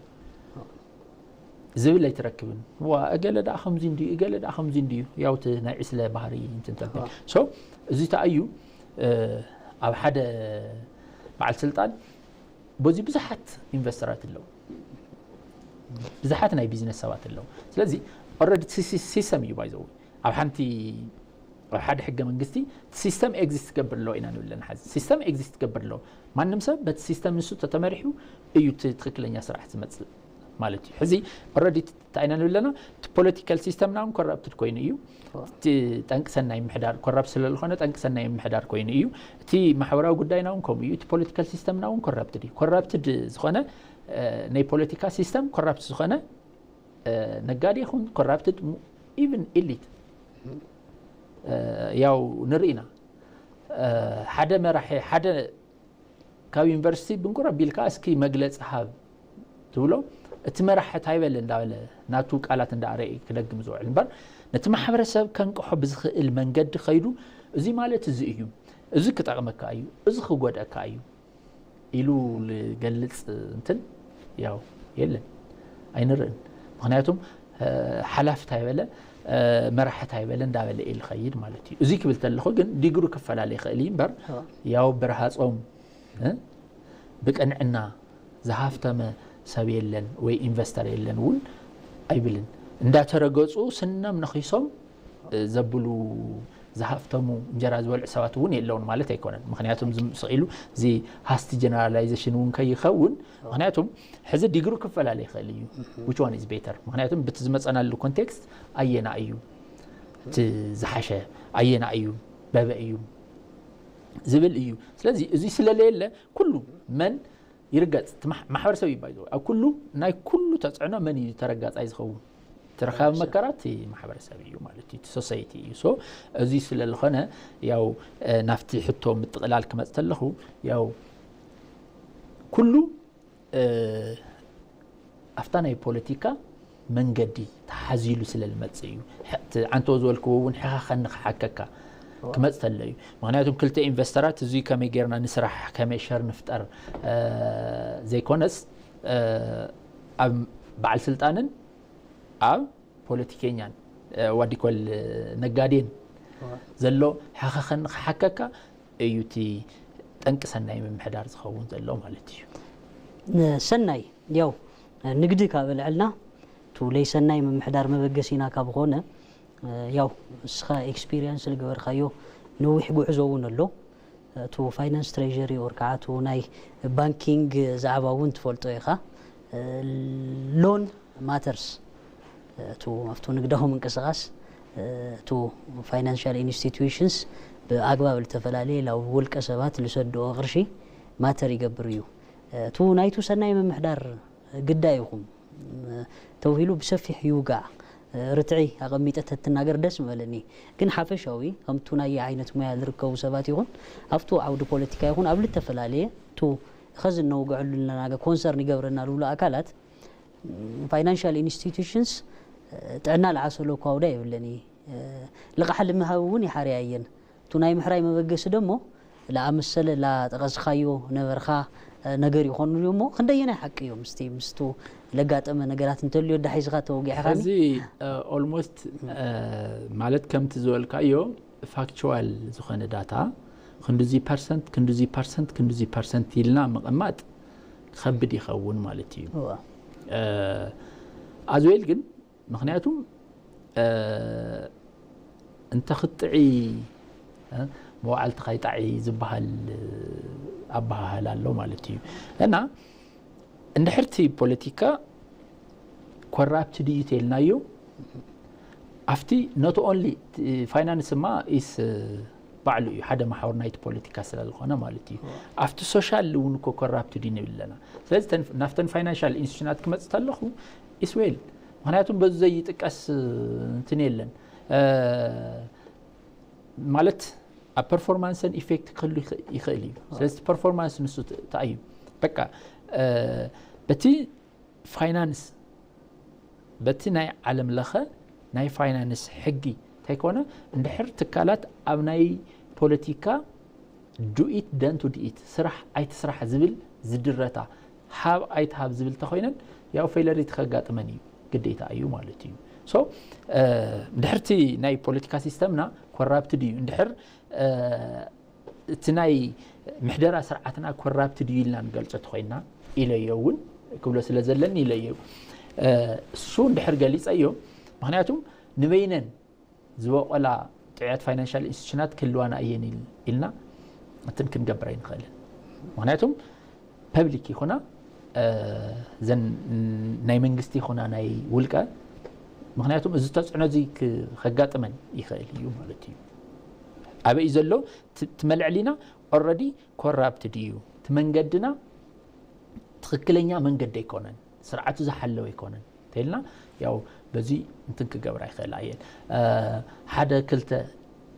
ዝብል ኣይትረክብን። ዋ እገለ ደኣ ከምዚ እንድዩ፣ እገለ ደኣ ከምዚ እንድዩ፣ ያው እቲ ናይ ዕስለ ባህሪ እንትን ተብል። ሶ እዚ ተኣዩ ኣብ ሓደ በዓል ስልጣን በዚ ብዙሓት ኢንቨስተራት ኣለዉ፣ ብዙሓት ናይ ቢዝነስ ሰባት ኣለዉ። ስለዚ ኦረዲ ሲስተም እዩ ባይዘው ኣብ ሓንቲ ኣብ ሓደ ሕገ መንግስቲ ሲስተም ኤግዚስት ትገብር ኣለዎ ኢና ንብል ኣለና። ሓዚ ሲስተም ኤግዚስት ትገብር ኣለዎ። ማንም ሰብ በቲ ሲስተም ንሱ ተተመሪሑ እዩ እቲ ትኽክለኛ ስራሕ ዝመፅእ ማለት እዩ። ሕዚ ኦረዲ እንታይ ኢና ንብል ኣለና? እቲ ፖለቲካል ሲስተምና እውን ኮራፕትድ ኮይኑ እዩ። እቲ ጠንቂ ሰናይ ምሕዳር ኮራፕት ስለ ዝኾነ ጠንቂ ሰናይ ምሕዳር ኮይኑ እዩ። እቲ ማሕበራዊ ጉዳይና እውን ከምኡ እዩ። እቲ ፖለቲካል ሲስተምና እውን ኮራፕትድ እዩ። ኮራፕትድ ዝኾነ ናይ ፖለቲካ ሲስተም ኮራፕት ዝኾነ ነጋዴ ይኹን ኮራፕትድ ኢቭን ኢሊት ያው ንርኢ ኢና። ሓደ መራሒ ሓደ ካብ ዩኒቨርሲቲ ብንቁር ኣቢልካ እስኪ መግለፂ ሃብ ትብሎ፣ እቲ መራሒ እንታይ በለ እንዳበለ ናቱ ቃላት እንዳኣረየ ክደግም ዝውዕል እምበር ነቲ ማሕበረሰብ ከንቅሖ ብዝኽእል መንገዲ ከይዱ እዚ ማለት እዚ እዩ፣ እዚ ክጠቕመካ እዩ፣ እዚ ክጎድአካ እዩ ኢሉ ዝገልፅ እንትን ያው የለን ኣይንርእን። ምክንያቱም ሓላፊ እንታይ በለ መራሒ እንታይ በለ እንዳበለ እዩ ዝኸይድ ማለት እዩ። እዚ ክብል ተለኹ ግን ዲግሩ ክፈላለ ይኽእል እዩ እምበር ያው ብርሃፆም ብቅንዕና ዝሃፍተመ ሰብ የለን ወይ ኢንቨስተር የለን እውን ኣይብልን። እንዳተረገፁ ስኖም ነኺሶም ዘብሉ ዝሃፍተሙ እንጀራ ዝበልዑ ሰባት እውን የለውን ማለት ኣይኮነን። ምክንያቱም ስቕ ኢሉ እዚ ሃስቲ ጀነራላይዜሽን እውን ከይኸውን ምክንያቱም ሕዚ ዲግሩ ክፈላለ ይኽእል እዩ። Which one is better? ምክንያቱም ብቲ ዝመፀናሉ ኮንቴክስት ኣየና እዩ እቲ ዝሓሸ፣ ኣየና እዩ በበ እዩ ዝብል እዩ። ስለዚ እዚ ስለለየለ ኩሉ መን ይርገፅ ማሕበረሰብ እዩ ባይዘ ኣብ ኩሉ ናይ ኩሉ ተፅዕኖ መን እዩ ተረጋፃይ ዝኸውን? ተረካቢ መከራ እቲ ማሕበረሰብ እዩ ማለት እዩ፣ እቲ ሶሳይቲ እዩ። ሶ እዚ ስለ ዝኾነ ያው ናብቲ ሕቶ ምጥቕላል ክመፅ ተለኹ ያው ኩሉ ኣብታ ናይ ፖለቲካ መንገዲ ተሓዚሉ ስለ ዝመፅእ እዩ። ዓንተዎ ዝበልክዎ እውን ሕኻኸኒ ክሓከካ ክመፅ ተሎ እዩ። ምክንያቱም ክልተ ኢንቨስተራት እዙይ ከመይ ጌርና ንስራሕ ከመይ ሸር ንፍጠር ዘይኮነስ ኣብ በዓል ስልጣንን ኣብ ፖለቲከኛን ዋዲኮል ነጋዴን ዘሎ ሕኻኸኒ ክሓከካ እዩ እቲ ጠንቂ ሰናይ ምምሕዳር ዝኸውን ዘሎ ማለት እዩ። ሰናይ ያው ንግዲ ካብ ኣልዐልና እቲ ለይሰናይ ምምሕዳር መበገሲና ካብ ኾነ ያው እስኻ ኤክስፒሪየንስ ዝገበርካዮ ነዊሕ ጉዕዞ እውን ኣሎ። እቱ ፋይናንስ ትሬሪ ወር ከዓ እቱ ናይ ባንኪንግ ዛዕባ እውን ትፈልጦ ኢኻ። ሎን ማተርስ እቱ ኣብቱ ንግዳዊ ምንቅስቃስ እቱ ፋይናንሻል ኢንስቲትዩሽንስ ብኣግባብ ዝተፈላለየ ላብ ውልቀ ሰባት ዝሰድኦ ቅርሺ ማተር ይገብር እዩ። እቱ ናይቱ ሰናይ ምምሕዳር ግዳይ ይኹም ተውሂሉ ብሰፊሕ ይውጋዕ። ርትዒ ኣቐሚጠ ተትናገር ደስ ምበለኒ። ግን ሓፈሻዊ ከምቱ ናይ ዓይነት ሙያ ዝርከቡ ሰባት ይኹን ኣብቱ ዓውዲ ፖለቲካ ይኹን ኣብ ልተፈላለየ ቱ ኸዚ እነውግዐሉ ኣለና ኮንሰርን ይገብረና ዝብሉ ኣካላት ፋይናንሻል ኢንስቲትዩሽንስ ጥዕና ዝዓሰሎ እኳ ውዳ የብለኒ። ልቓሕ ልምሃብ እውን ይሓርያ እየን። እቱ ናይ ምሕራይ መበገሲ ደሞ ለኣመሰለ ላጠቐስኻዮ ነበርካ ነገር ይኾኑ እሞ ክንደየናይ ሓቂ እዮም? ምስቲ ምስቱ ለጋጠመ ነገራት እንተልዮ ዳሒዝካ ተወጊዕኻኒ። እዚ ኦልሞስት ማለት ከምቲ ዝበልካዮ ፋክቹዋል ዝኾነ ዳታ ክንዱዚ ፐርሰንት ክንዱዚ ፐርሰንት ክንዱዚ ፐርሰንት ኢልና ምቕማጥ ክኸብድ ይኸውን ማለት እዩ። ኣዝዌል ግን ምክንያቱም እንተ ክትጥዒ መዋዕልቲ ካይጣዒ ዝበሃል ኣበሃህላ ኣሎ ማለት እዩ። እና እንድሕርቲ ፖለቲካ ኮራፕትድ እዩ ተልናዮ ኣብቲ not only ፋይናንስ ማ ኢስ ባዕሉ እዩ ሓደ መሓውር ናይቲ ፖለቲካ ስለ ዝኾነ ማለት እዩ። ኣብቲ ሶሻል እውን እኮ ኮራፕትድ እዩ ንብል ኣለና። ስለዚ ናብተን ፋይናንሻል ኢንስቲቱሽናት ክመፅእ ተለኹ ኢስዌል ምክንያቱም በዚ ዘይጥቀስ እንትን የለን ማለት ኣብ ፐርፎርማንሰን ኢፌክት ክህሉ ይኽእል እዩ። ስለዚ ፐርፎርማንስ ንሱ እንታይ እዩ በቃ በቲ ፋይናንስ በቲ ናይ ዓለም ለኸ ናይ ፋይናንስ ሕጊ እንተይኮነ እንድሕር ትካላት ኣብ ናይ ፖለቲካ ዱኢት ደንቱ ዲኢት ስራሕ ኣይትስራሕ ዝብል ዝድረታ ሃብ ኣይትሃብ ዝብል ተኮይነን ያው ፌለሪቲ ከጋጥመን እዩ ግዴታ እዩ ማለት እዩ። ሶ እንድሕርቲ ናይ ፖለቲካ ሲስተምና ኮራፕትድ እዩ እንድሕር እቲ ናይ ምሕደራ ስርዓትና ኮራፕትድ እዩ ኢልና ንገልፆ ተኮይንና ኢለዮ እውን ክብሎ ስለ ዘለኒ ኢለዮ እሱ እንድሕር ገሊፀዮ ምክንያቱም ንበይነን ዝበቆላ ጥዕያት ፋይናንሻል ኢንስቲቱሽናት ክህልዋና እየን ኢልና እንትን ክንገብር ኣይንኽእልን። ምክንያቱም ፐብሊክ ይኹና ዘን ናይ መንግስቲ ይኹና ናይ ውልቀ ምክንያቱም እዚ ተፅዕኖ እዚ ከጋጥመን ይኽእል እዩ ማለት እዩ። ኣበይ ዘሎ ትመልዕሊና ኦረዲ ኮራፕትድ እዩ እቲ መንገድና ትኽክለኛ መንገዲ ኣይኮነን ስርዓቱ ዝሓለወ ኣይኮነን ተልና ያው በዚ እንትን ክገብራ ይኽእል እየን ሓደ ክልተ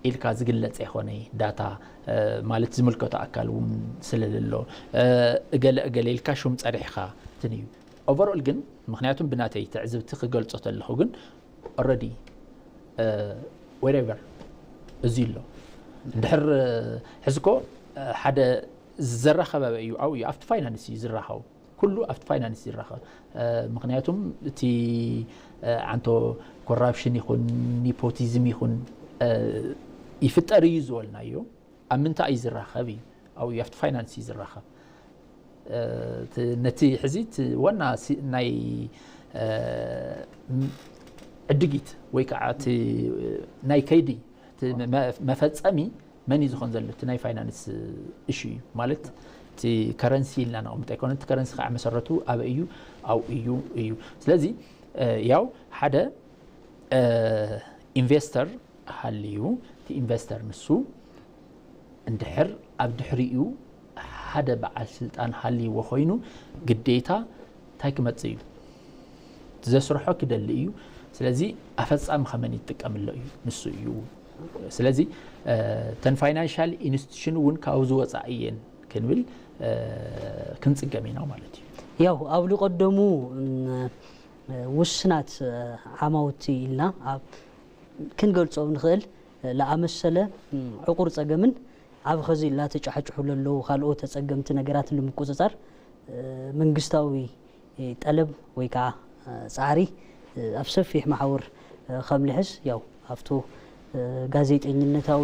ኢልካ ዝግለፅ ኣይኮነ ዳታ ማለት ዝምልከቶ ኣካል እውን ስለልሎ እገለ እገለ ኢልካ ሹም ፀሪሕካ እንትን እዩ ኦቨርኦል ግን ምክንያቱም ብናተይ ትዕዝብቲ ክገልፆ ተለኹ ግን ኦረዲ ወሬቨር እዚ ኣሎ እንድሕር ሕዝኮ ሓደ ዘራኸበበ እዩ ኣብኡ እዩ ኣብቲ ፋይናንስ እዩ ዝራኸቡ ኩሉ ኣብቲ ፋይናንስ ይራኸብ ምክንያቱም እቲ ዓንቶ ኮራፕሽን ይኹን ኒፖቲዝም ይኹን ይፍጠር እዩ ዝበልናዮ ኣብ ምንታይ እዩ ዝራኸብ እዩ ኣብኡ እዩ ኣብቲ ፋይናንስ እዩ ዝራኸብ ነቲ ሕዚ ዋና ናይ ዕድጊት ወይ ከዓ ናይ ከይዲ መፈፀሚ መን እዩ ዝኾን ዘሎ እቲ ናይ ፋይናንስ እሹ እዩ ማለት እቲ ከረንሲ ኢልና ነቐምጦ ኣይኮነ እቲ ከረንሲ ከዓ መሰረቱ ኣበ እዩ ኣብኡ እዩ እዩ ስለዚ ያው ሓደ ኢንቨስተር ሃልዩ እቲ ኢንቨስተር ንሱ እንድሕር ኣብ ድሕሪኡ ሓደ በዓል ስልጣን ሃልይዎ ኮይኑ ግዴታ እንታይ ክመፅእ እዩ ዘስርሖ ክደሊ እዩ ስለዚ ኣፈፃሚ ከመን ይጥቀምሎ እዩ ንሱ እዩ ስለዚ ተን ፋይናንሻል ኢንስቲቱሽን እውን ካብዚ ወፃኢ እየን ክንብል ክንፅገም ኢና ማለት እዩ ያው ኣብ ልቀደሙ ውስናት ዓማውቲ ኢልና ክንገልፆም ንኽእል ለኣመሰለ ዕቑር ፀገምን ኣብ ኸዚ ላተጫሕጭሑ ለለዉ ካልኦት ተፀገምቲ ነገራትን ንምቁፅፃር መንግስታዊ ጠለብ ወይ ከዓ ፃዕሪ ኣብ ሰፊሕ መሓውር ከምልሕስ ያው ኣብቱ ጋዜጠኝነታዊ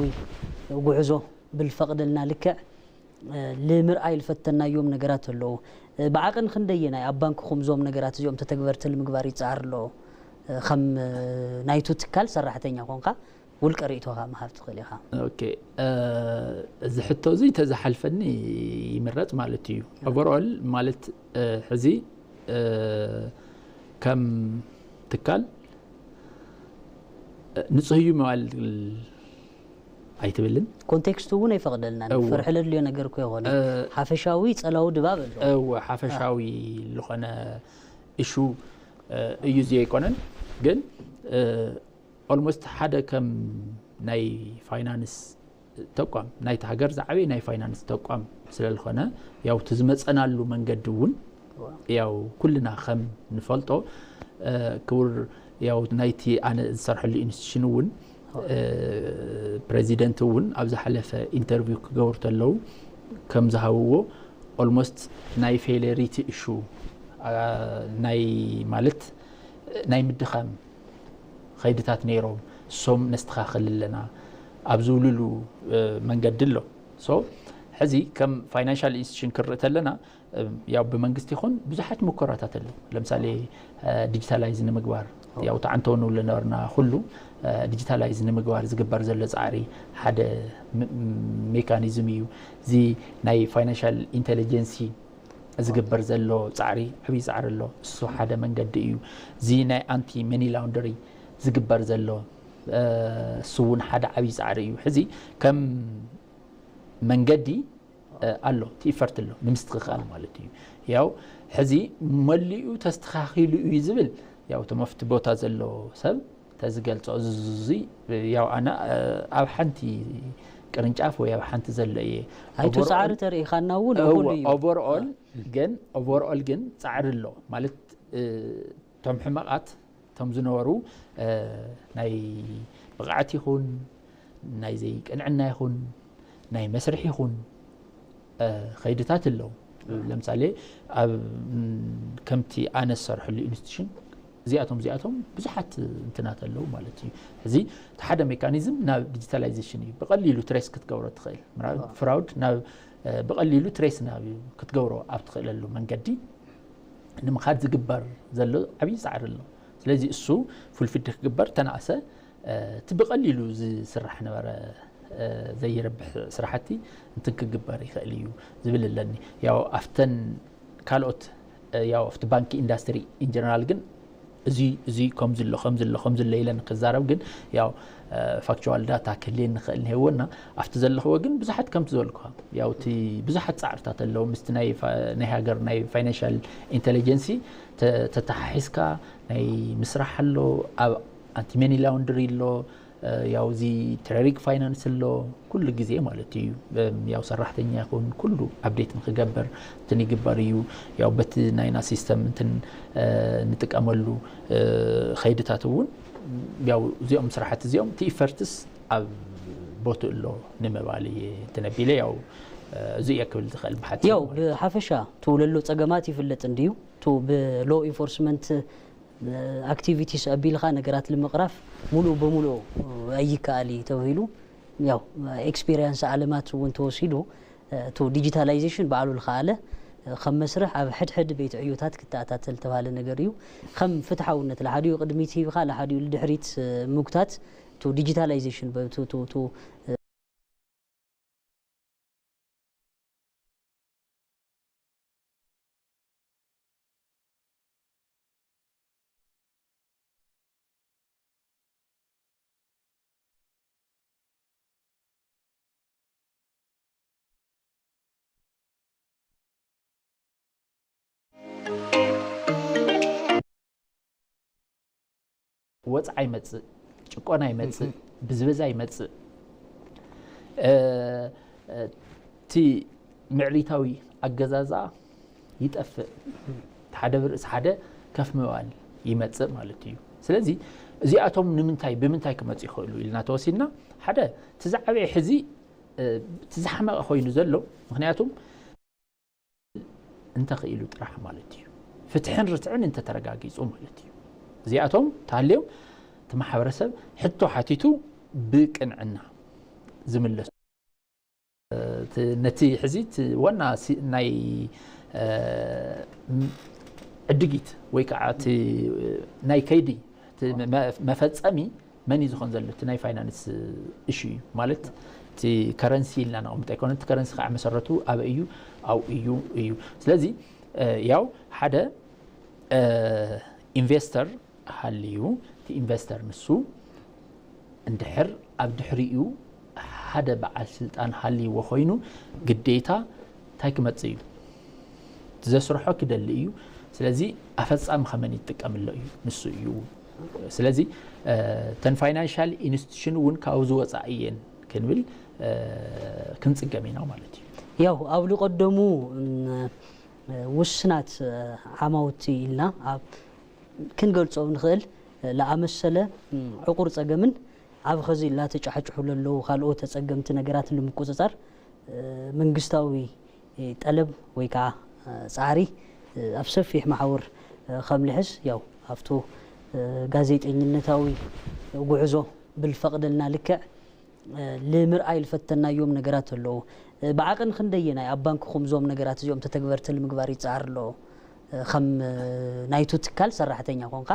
ጉዕዞ ብልፈቕደልና ልክዕ ንምርኣይ ዝፈተናዮም ነገራት ኣለዉ። ብዓቕን ክንደየናይ ኣብ ባንክኹም እዞም ነገራት እዚኦም ተተግበርቲ ንምግባር ይፀዓር ኣሎ? ከም ናይቱ ትካል ሰራሕተኛ ኮንካ ውልቀ ርእይቶኻ ምሃብ ትኽእል ኢኻ። ኦኬ፣ እዚ ሕቶ እዚ ተዝሓልፈኒ ይምረጽ ማለት እዩ። ኦቨርኦል ማለት ሕዚ ከም ትካል ንጹህ እዩ ምባል ኣይትብልን። ኮንቴክስቱ እውን ኣይፈቕደልናን። ፍርሒ ለድልዮ ነገር እኮ ይኾነ ሓፈሻዊ ጸላዊ ድባብ ኣሎ። እወ ሓፈሻዊ ዝኾነ ኢሹ እዩ እዚ ኣይኮነን። ግን ኦልሞስት ሓደ ከም ናይ ፋይናንስ ተቋም ናይቲ ሃገር ዝዓበየ ናይ ፋይናንስ ተቋም ስለዝኾነ ያው እቲ ዝመፀናሉ መንገዲ እውን ያው ኩልና ከም ንፈልጦ ክቡር ያው ናይቲ ኣነ ዝሰርሐሉ ኢንስቲትዩሽን እውን ፕሬዚደንት እውን ኣብ ዝሓለፈ ኢንተርቪው ክገብሩ ተለዉ ከም ዝሃብዎ ኦልሞስት ናይ ፌለሪቲ እሹ ናይ ማለት ናይ ምድኻም ኸይድታት ነይሮም እሶም ነስተኻኽል ኣለና ኣብ ዝብልሉ መንገዲ ኣሎ። ሶ ሕዚ ከም ፋይናንሻል ኢንስቲትዩሽን ክንርኢ ተለና ያው ብመንግስቲ ይኹን ብዙሓት ሙከራታት ኣለዉ። ለምሳሌ ዲጂታላይዝ ንምግባር ያው ተዓንተው ንብሎ ነበርና። ኩሉ ዲጂታላይዝ ንምግባር ዝግበር ዘሎ ፃዕሪ ሓደ ሜካኒዝም እዩ። እዚ ናይ ፋይናንሻል ኢንቴሊጀንሲ ዝግበር ዘሎ ፃዕሪ ዓብዪ ፃዕሪ ኣሎ። እሱ ሓደ መንገዲ እዩ። እዚ ናይ ኣንቲ መኒ ላውንደሪ ዝግበር ዘሎ እሱ እውን ሓደ ዓብዪ ፃዕሪ እዩ። ሕዚ ከም መንገዲ ኣሎ እቲ ኢፈርት ኣሎ ንምስትኽኻል ማለት እዩ። ያው ሕዚ መሊኡ ተስተኻኺሉ እዩ ዝብል ያው እቶም ኣብቲ ቦታ ዘሎ ሰብ ተዝገልፆ እዚ ያው ኣነ ኣብ ሓንቲ ቅርንጫፍ ወይ ኣብ ሓንቲ ዘሎ እየ። ኣይቱ ፃዕሪ ተርኢኻና እውን እኹል እዩ። ኦቨርኦል ግን ኦቨርኦል ግን ፃዕሪ ኣሎ ማለት እቶም ሕመቓት እቶም ዝነበሩ ናይ ብቕዓት ይኹን ናይ ዘይቅንዕና ይኹን ናይ መስርሕ ይኹን ኸይድታት ኣለዉ። ለምሳሌ ኣብ ከምቲ ኣነ ዝሰርሐሉ ኢንስቲትዩሽን እዚኣቶም እዚኣቶም ብዙሓት እንትናት ኣለዉ ማለት እዩ። ሕዚ እቲ ሓደ ሜካኒዝም ናብ ዲጂታላይዜሽን እዩ። ብቐሊሉ ትሬስ ክትገብሮ ትኽእል። ፍራውድ ናብ ብቐሊሉ ትሬስ ናብ ክትገብሮ ኣብ ትኽእለሉ መንገዲ ንምኻድ ዝግበር ዘሎ ዓብዪ ፃዕሪ ኣሎ። ስለዚ እሱ ፉልፊድ ክግበር ተናእሰ እቲ ብቐሊሉ ዝስራሕ ነበረ ዘይረብሕ ስራሕቲ እንትን ክግበር ይኽእል እዩ ዝብል ኣለኒ። ያው ኣብተን ካልኦት ያው ኣብቲ ባንኪ ኢንዳስትሪ ኢንጀነራል ግን እዚ እዚ ከምዚ ኣሎ ከምዚ ኣሎ ከምዚ ኣሎ ኢለን ክዛረብ ግን ያው ፋክቹዋል ዳታ ክህልየኒ ይኽእል እንሄዎ እና ኣብቲ ዘለኽዎ ግን ብዙሓት ከምቲ ዝበልኩኻ ያው እቲ ብዙሓት ፃዕርታት ኣለዉ ምስቲ ናይ ሃገር ናይ ፋይናንሻል ኢንቴሊጀንሲ ተተሓሒዝካ ናይ ምስራሕ ኣሎ ኣብ ኣንቲ መኒ ላውንድሪ ኣሎ ያው እዚ ትሬሪክ ፋይናንስ ኣሎ ኩሉ ግዜ ማለት እዩ ያው ሰራሕተኛ ይኹን ኩሉ ኣፕዴት ንክገብር እንትን ይግበር እዩ። ያው በቲ ናይና ሲስተም እንትን ንጥቀመሉ ኸይድታት እውን ያው እዚኦም ስራሕቲ እዚኦም እቲ ኢፈርትስ ኣብ ቦትኡ ኣሎ ንምባል እየ እንትን ኣቢለ ያው እዚ እየ ክብል ዝኽእል ብሓፂሩ ያው ማለት እዩ። ብሓፈሻ እቲ ለሎ ፀገማት ይፍለጥ እንድዩ እቲ ብሎ ኢንፎርስመንት ኣክቲቪቲስ ኣቢልካ ነገራት ንምቕራፍ ሙሉእ ብሙሉእ ኣይከኣል እዩ ተባሂሉ ያው ኤክስፒሪየንስ ዓለማት እውን ተወሲዱ እቱ ዲጂታላይዜሽን ባዕሉ ዝኸኣለ ከም መስርሕ ኣብ ሕድሕድ ቤት ዕዮታት ክተኣታተል ዝተባሃለ ነገር እዩ። ከም ፍትሓውነት ለሓዲኡ ቅድሚት ሂብካ ለሓዲኡ ልድሕሪት ምጉታት እቱ ዲጂታላይዜሽን ወፅዓ ይመፅእ፣ ጭቆና ይመፅእ፣ ብዝበዛ ይመፅእ፣ እቲ ምዕሪታዊ ኣገዛዝኣ ይጠፍእ፣ ሓደ ብርእሲ ሓደ ከፍ ምባል ይመፅእ ማለት እዩ። ስለዚ እዚኣቶም ንምንታይ ብምንታይ ክመፁ ይኽእሉ ኢልና ተወሲድና ሓደ እቲ ዝዓበየ ሕዚ እቲ ዝሓመቐ ኮይኑ ዘሎ ምክንያቱም እንተኽኢሉ ጥራሕ ማለት እዩ። ፍትሕን ርትዕን እንተተረጋጊፁ ማለት እዩ። እዚኣቶም ተሃልዮም እቲ ማሕበረሰብ ሕቶ ሓቲቱ ብቅንዕና ዝምለሱ ነቲ ሕዚ ዋና ናይ ዕድጊት ወይ ከዓ ናይ ከይዲ መፈፀሚ መን እዩ ዝኾን ዘሎ? እቲ ናይ ፋይናንስ እሹ እዩ ማለት እቲ ከረንሲ ኢልና ነቐምጦ ኣይኮነን። እቲ ከረንሲ ከዓ መሰረቱ ኣበይ እዩ? ኣብኡ እዩ እዩ። ስለዚ ያው ሓደ ኢንቨስተር ሃልዩ፣ እቲ ኢንቨስተር ንሱ እንድሕር ኣብ ድሕሪኡ ሓደ በዓል ስልጣን ሃልይዎ ኮይኑ፣ ግዴታ እንታይ ክመጽእ እዩ? ዘስርሖ ክደሊ እዩ። ስለዚ ኣፈጻሚ ከመን ይጥቀምሎ እዩ? ንሱ እዩ። ስለዚ እተን ፋይናንሻል ኢንስቲቱሽን እውን ካብኡ ዝወፃ እየን ክንብል ክንፅገም ኢና ማለት እዩ። ያው ኣብ ልቀደሙ ውስናት ዓማውቲ ኢልና ኣብ ክንገልጾ ንኽእል ለኣመሰለ ዕቑር ጸገምን ኣብ ኸዚ ላተጫሕጭሑ ለለዉ ካልኦት ተጸገምቲ ነገራት ንምቁጽጻር መንግስታዊ ጠለብ ወይ ከዓ ጻዕሪ ኣብ ሰፊሕ መሓውር ከም ልሕዝ ያው ኣብቱ ጋዜጠኝነታዊ ጉዕዞ ብልፈቕደልና ልክዕ ንምርኣይ ልፈተናዮም ነገራት ኣለዉ። ብዓቕን ክንደየናይ ኣብ ባንክኹም ዞም ነገራት እዚኦም ተተግበርቲ ልምግባር ይፀዓር ኣሎ? ከም ናይቱ ትካል ሰራሕተኛ ኮንካ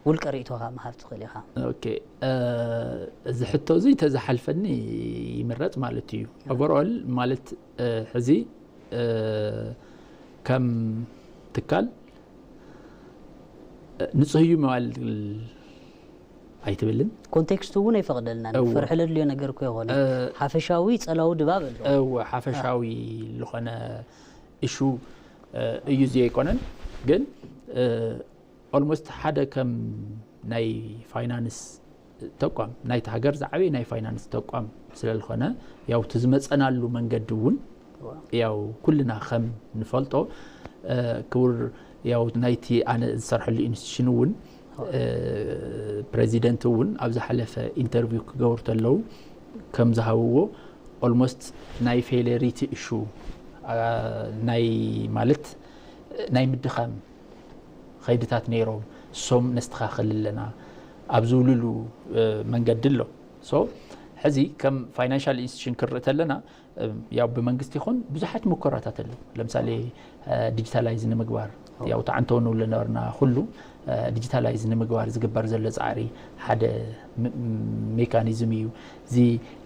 ውልቀ ርእይቶኻ ምሃብ ትኽእል ኢኻ። ኦኬ፣ እዚ ሕቶ እዚ ተዝሓልፈኒ ይምረፅ ማለት እዩ። ኦቨርኦል ማለት ሕዚ ከም ትካል ንፁህ እዩ ምባል ኣይትብልን። ኮንቴክስቱ እውን ኣይፈቕደልናን። እወ። ፍርሒ ለድልዮ ነገር እኮ ይኾነ። እ፣ ሓፈሻዊ ጸላዊ ድባብ ኣሎ። እወ፣ ሓፈሻዊ ዝኾነ እሹ እዩ እዚ ኣይኮነን። ግን ኦልሞስት ሓደ ከም ናይ ፋይናንስ ተቋም ናይቲ ሃገር ዝዓበየ ናይ ፋይናንስ ተቋም ስለዝኾነ ያው እቲ ዝመፀናሉ መንገዲ እውን ያው ኩልና ከም ንፈልጦ ክቡር ያው ናይቲ ኣነ ዝሰርሐሉ ኢንስቲቱሽን እውን ፕሬዚደንት እውን ኣብ ዝሓለፈ ኢንተርቪው ክገብሩ ተለዉ ከም ዝሃብዎ ኦልሞስት ናይ ፌለሪቲ እሹ ናይ ማለት ናይ ምድኻም ኸይድታት ነይሮም እሶም ነስተኻኽል ኣለና ኣብ ዝብልሉ መንገዲ ኣሎ። ሶ ሕዚ ከም ፋይናንሻል ኢንስቲቱሽን ክርኢ ተለና ያው ብመንግስቲ ይኹን ብዙሓት ሙከራታት ኣለዉ። ለምሳሌ ዲጂታላይዝ ንምግባር ያው ተዓንተው ንብሎ ነበርና። ኩሉ ዲጂታላይዝ ንምግባር ዝግበር ዘሎ ፃዕሪ ሓደ ሜካኒዝም እዩ። እዚ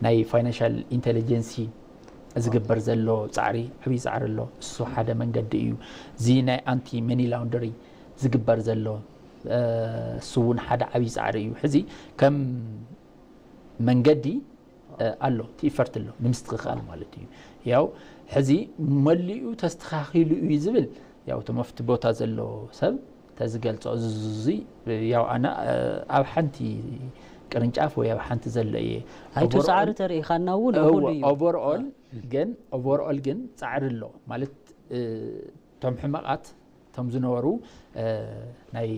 ናይ ፋይናንሻል ኢንቴሊጀንሲ ዝግበር ዘሎ ፃዕሪ ዓብዪ ፃዕሪ ኣሎ። እሱ ሓደ መንገዲ እዩ። እዚ ናይ ኣንቲ መኒ ላውንደሪ ዝግበር ዘሎ እሱ እውን ሓደ ዓብዪ ፃዕሪ እዩ። ሕዚ ከም መንገዲ ኣሎ፣ እቲ ኢፈርት ኣሎ ንምስትኽኻል ማለት እዩ። ያው ሕዚ መሊኡ ተስተኻኺሉ እዩ ዝብል ያው እቲ መፍቲ ቦታ ዘሎ ሰብ ተዝገልጾ እዚ ያው ኣነ ኣብ ሓንቲ ቅርንጫፍ ወይ ኣብ ሓንቲ ዘሎ እየ። ኣይቱ ፃዕሪ ተርእኻና እውን እኹል እዩ። ኦቨርኦል ግን ኦቨርኦል ግን ፃዕሪ ኣሎ ማለት እቶም ሕመቓት እቶም ዝነበሩ ናይ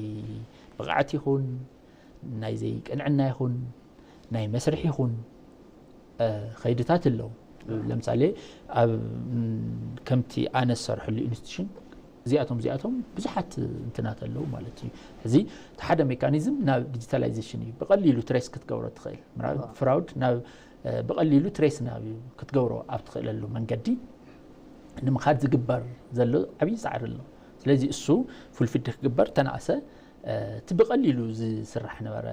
ብቕዓት ይኹን ናይ ዘይቅንዕና ይኹን ናይ መስርሕ ይኹን ኸይድታት ኣለዉ። ለምሳሌ ኣብ ከምቲ ኣነ ዝሰርሐሉ ኢንስቲቱሽን እዚኣቶም እዚኣቶም ብዙሓት እንትናት ኣለዉ ማለት እዩ። እዚ እቲ ሓደ ሜካኒዝም ናብ ዲጂታላይዜሽን እዩ። ብቐሊሉ ትሬስ ክትገብሮ ትኽእል። ፍራውድ ናብ ብቐሊሉ ትሬስ ናብ ክትገብሮ ኣብ ትኽእለሉ መንገዲ ንምኻድ ዝግበር ዘሎ ዓብዪ ፃዕሪ ኣሎ። ስለዚ እሱ ፉልፊድ ክግበር ተናእሰ እቲ ብቐሊሉ ዝስራሕ ነበረ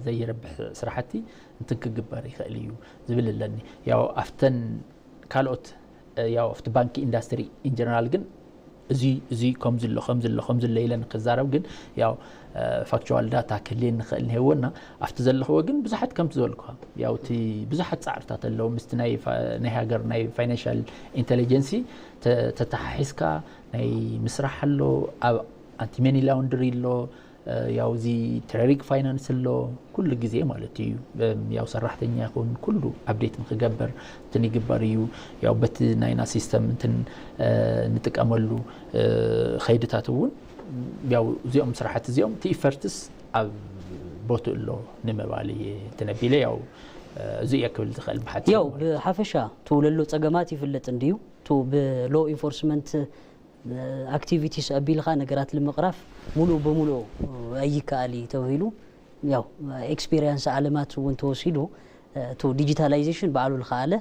ዘይረብሕ ስራሕቲ እንትን ክግበር ይኽእል እዩ ዝብል ኣለኒ። ያው ኣብተን ካልኦት ያው ኣብቲ ባንኪ ኢንዳስትሪ ኢንጀነራል ግን እዚ እዚ ከምዚ ኣሎ ከምዚ ኣሎ ከምዚ ኣሎ ኢለ ንክዛረብ ግን ያው ፋክቹዋል ዳታ ክህልየኒ ይኽእል እንሄዎ እና ኣብቲ ዘለኽዎ ግን ብዙሓት ከምቲ ዝበልኩኻ ያው እቲ ብዙሓት ፃዕርታት ኣለዉ ምስቲ ናይ ሃገር ናይ ፋይናንሻል ኢንቴሊጀንሲ ተተሓሒዝካ ናይ ምስራሕ ኣሎ ኣብ ኣንቲ መኒ ላውንድሪ ኣሎ ያው እዚ ትሬሪግ ፋይናንስ ኣሎ ኩሉ ግዜ ማለት እዩ ያው ሰራሕተኛ ይኹን ኩሉ ኣፕዴት ንክገብር እንትን ይግበር እዩ። ያው በቲ ናይና ሲስተም እንትን ንጥቀመሉ ኸይድታት እውን ያው እዚኦም ስራሕቲ እዚኦም እቲ ኢፈርትስ ኣብ ቦቱ ኣሎ ንምባል እየ እንትን ኣቢለ ያው እዚ እየ ክብል ዝኽእል ብሓፂሩ ያው ማለት እዩ። ብሓፈሻ ትውለሎ ፀገማት ይፍለጥ እንድዩ ቱ ብሎ ኢንፎርስመንት ኣክቲቪቲስ ኣቢልኻ ነገራት ንምቕራፍ ሙሉእ ብሙሉእ ኣይከኣል እዩ ተባሂሉ ያው ኤክስፒሪየንስ ዓለማት እውን ተወሲዱ እቱ ዲጂታላይዜሽን ባዕሉ ዝኸኣለ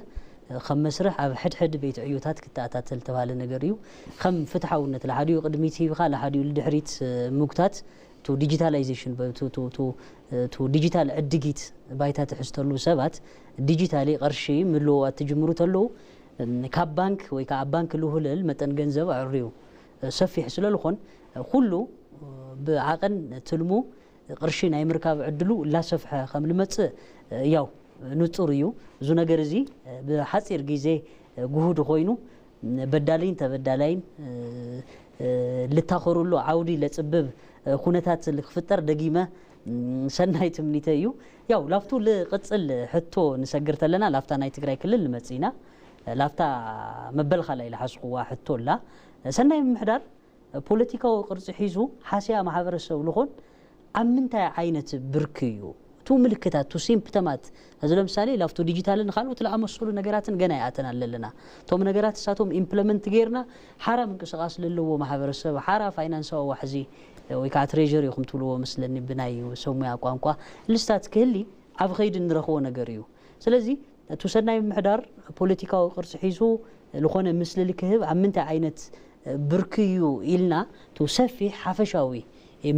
ከም መስርሕ ኣብ ሕድሕድ ቤት ዕዮታት ክተኣታተል ተባሃለ ነገር እዩ። ከም ፍትሓውነት ለሓዲኡ ቅድሚት ሂብኻ ለሓዲኡ ልድሕሪት ምጉታት ቱ ዲጂታላይዜሽን ቱ ዲጂታል ዕድጊት ባይታ ትሕዝተሉ ሰባት ዲጂታሊ ቅርሺ ምልውዋጥ ትጅምሩ ተለዉ ካብ ባንክ ወይ ከዓ ኣብ ባንክ ልውህለል መጠን ገንዘብ ኣዕርዩ ሰፊሕ ስለልኾን ኩሉ ብዓቐን ትልሙ ቅርሺ ናይ ምርካብ ዕድሉ እናሰፍሐ ከም ልመፅእ ያው ንፁር እዩ። እዚ ነገር እዚ ብሓፂር ግዜ ጉሁድ ኮይኑ በዳለይን ተበዳላይን ልታኸሩሉ ዓውዲ ለፅብብ ኩነታት ክፍጠር ደጊመ ሰናይ ትምኒተ እዩ። ያው ላፍቱ ልቕፅል ሕቶ ንሰግር ተለና ላፍታ ናይ ትግራይ ክልል ንመፅእ ኢና። ላፍታ መበል ካልኣይ ልሓዝኩዋ ሕቶ ኣላ። ሰናይ ምምሕዳር ፖለቲካዊ ቅርፂ ሒዙ ሓስያ ማሕበረሰብ ልኾን ኣብ ምንታይ ዓይነት ብርኪ እዩ? እቱ ምልክታት፣ እቱ ሲምፕተማት፣ እዚ ለምሳሌ ላፍቶ ዲጂታልን ካልኦት ለኣመሰሉ ነገራትን ገና ይኣተና ኣለና። እቶም ነገራት እሳቶም ኢምፕለመንት ጌርና ሓራ ምንቅስቃስ ለለዎ ማሕበረሰብ ሓራ ፋይናንሳዊ ዋሕዚ ወይ ከዓ ትሬዥር ኢኹም ትብልዎ መስለኒ ብናይ ሰሙያ ቋንቋ ልስታት ክህሊ ኣብ ኸይዲ እንረኽቦ ነገር እዩ። ስለዚ እቱ ሰናይ ምምሕዳር ፖለቲካዊ ቅርፂ ሒዙ ዝኾነ ምስልል ክህብ ኣብ ምንታይ ዓይነት ብርኪ እዩ ኢልና እቱ ሰፊሕ ሓፈሻዊ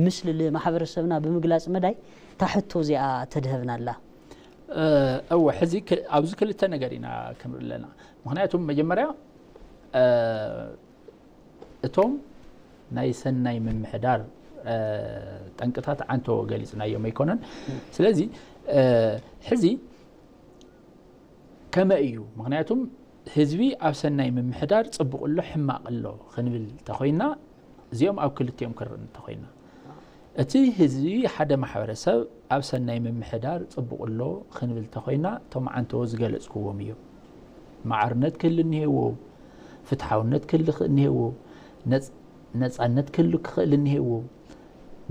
ምስልል ማሕበረሰብና ብምግላፅ መዳይ ታሕቶ እዚኣ ተድሀብና ኣላ። እወ ሕዚ ኣብዚ ክልተ ነገር ኢና ክንርኢ ኣለና። ምክንያቱም መጀመርያ እቶም ናይ ሰናይ ምምሕዳር ጠንቅታት ዓንቶ ገሊፅናዮም ኣይኮነን። ስለዚ ሕዚ ከመይ እዩ? ምክንያቱም ህዝቢ ኣብ ሰናይ ምምሕዳር ፅቡቕ ኣሎ ሕማቕ ኣሎ ክንብል እንተኮይና እዚኦም ኣብ ክልቲኦም ክርኢ እንተኮይና እቲ ህዝቢ ሓደ ማሕበረሰብ ኣብ ሰናይ ምምሕዳር ፅቡቕ ኣሎ ክንብል እንተኮይና እቶም ዓንተዎ ዝገለፅክዎም እዮም። ማዕርነት ክህሉ እኒሄዎ፣ ፍትሓውነት ክህሉ እኒሄዎ፣ ነፃነት ክህሉ ክኽእል እኒሄዎ፣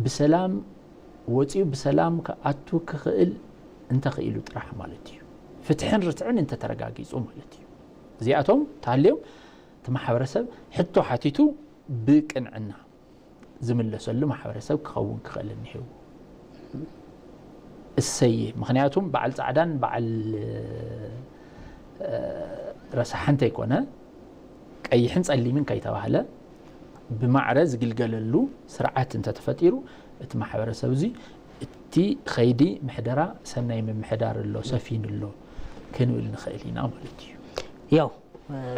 ብሰላም ወፂኡ ብሰላም ክኣቱ ክኽእል እንተኽኢሉ ጥራሕ ማለት እዩ። ፍትሕን ርትዕን እንተተረጋጊፁ ማለት እዩ። እዚኣቶም ተሃልዮም እቲ ማሕበረሰብ ሕቶ ሓቲቱ ብቅንዕና ዝምለሰሉ ማሕበረሰብ ክኸውን ክኽእል እኒሄዎ። እሰየ ምክንያቱም በዓል ፃዕዳን በዓል ረሳሓ እንተይኮነ ቀይሕን ፀሊምን ከይተባህለ ብማዕረ ዝግልገለሉ ስርዓት እንተተፈጢሩ እቲ ማሕበረሰብ እዚ እቲ ኸይዲ ምሕደራ ሰናይ ምምሕዳር ኣሎ ሰፊኑ ኣሎ ክንብል ንኽእል ኢና ማለት እዩ። ያው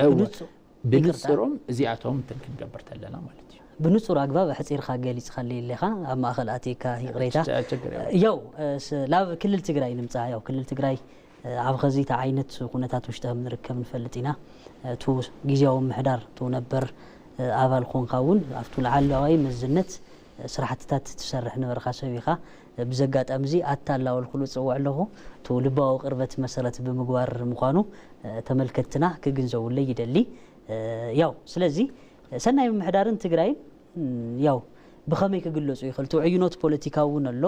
እወ። ብንጹ- ይቅርታ። ብንፅሮም እዚኣቶም እንትን ክንገብር ተለና ማለት እዩ። ብንጹር ኣግባብ ኣሕጺርካ ገሊጽካለይ ኣለኻ ኣብ ማእኸል ኣቲካ ይቕሬታ። ችግር የብሉን። ያው ስ- ናብ ክልል ትግራይ ንምጻእ ያው ክልል ትግራይ ኣብ ኸዚተ ዓይነት ኩነታት ውሽጢ ከም ንርከብ ንፈልጥ ኢና። እቱ ግዜያዊ ምሕዳር እቱ ነበር ኣባል ኮንካ እውን ኣብቱ ላዕለዋይ መዝነት ስራሕትታት ትሰርሕ ነበርካ ሰብ ኢኻ። ብዚ ኣጋጣሚ እዚ ኣታ ኣላወልኩሉ እፅውዕ ኣለኹ። እቱ ልባዊ ቅርበት መሰረት ብምግባር ምዃኑ ተመልከትትና ክግንዘቡለይ ይደሊ። ያው ስለዚ ሰናይ ምምሕዳርን ትግራይን ያው ብኸመይ ክግለፁ ይኽእል? እቲ ዕዩኖት ፖለቲካ እውን ኣሎ።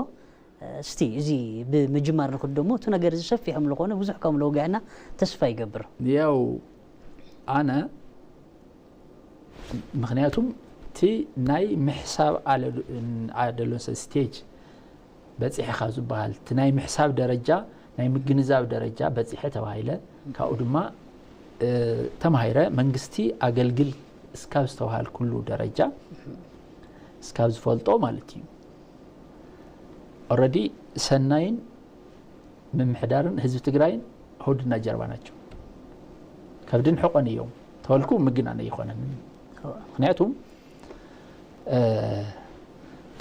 እስቲ እዚ ብምጅማር ንክደሞ እቲ ነገር እዚ ሰፊሕ ምልኾነ ብዙሕ ከም ለውግዕና ተስፋ ይገብር። ያው ኣነ ምክንያቱም እቲ ናይ ምሕሳብ ኣደሎንሰ ስቴጅ በፂሕኻ ዝበሃል እቲ ናይ ምሕሳብ ደረጃ ናይ ምግንዛብ ደረጃ በፂሐ ተባሂለ ካብኡ ድማ ተማሂረ መንግስቲ ኣገልግል እስካብ ዝተባሃልኩሉ ደረጃ እስካብ ዝፈልጦ ማለት እዩ። ኦረዲ ሰናይን ምምሕዳርን ህዝቢ ትግራይን ሆድና ጀርባ ናቸው። ከብድን ሕቆን እዮም ተበልኩ ምግናነ ይኾነን። ምክንያቱም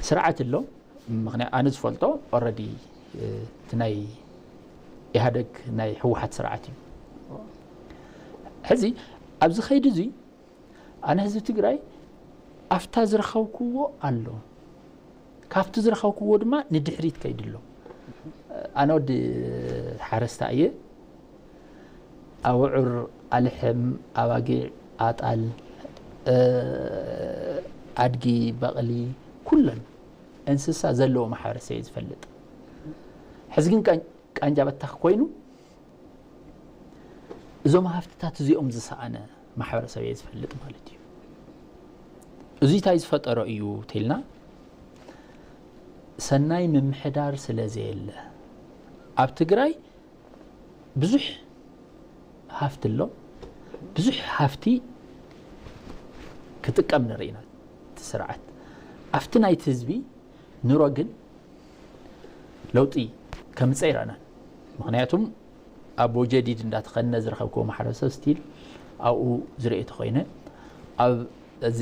ስርዓት ኣሎ። ኣነ ዝፈልጦ ኦረዲ እቲ ናይ ኢህደግ ናይ ህወሓት ስርዓት እዩ። ሕዚ ኣብዚ ኸይዲ እዚ ኣነ ህዝቢ ትግራይ ኣብታ ዝረኸብክዎ ኣሎ ካብቲ ዝረኸብክዎ ድማ ንድሕሪት ከይድሎ ኣነ ወዲ ሓረስታ እየ። ኣውዑር ኣልሕም ኣባጊዕ ኣጣል ኣድጊ በቕሊ ኩለን እንስሳ ዘለዎ ማሕበረሰብ እየ ዝፈልጥ። ሕዚ ግን ቃንጃ በታኽ ኮይኑ እዞም ሃፍትታት እዚኦም ዝሰኣነ ማሕበረሰብ እየ ዝፈልጥ ማለት እዩ። እዚ እንታይ ዝፈጠሮ እዩ ተልና ሰናይ ምምሕዳር ስለ ዘየለ ኣብ ትግራይ ብዙሕ ሃፍቲ ኣሎ። ብዙሕ ሃፍቲ ክጥቀም ንርኢ ኢና። እቲ ስርዓት ኣብቲ ናይቲ ህዝቢ ኑሮ ግን ለውጢ ከምፅእ ኣይረኣናን። ምክንያቱም ኣብ ጀዲድ እንዳተኸነ ዝረኸብክዎ ማሕበረሰብ ስቲል ኣብኡ ዝርኢ ተኮይነ ኣብ እዚ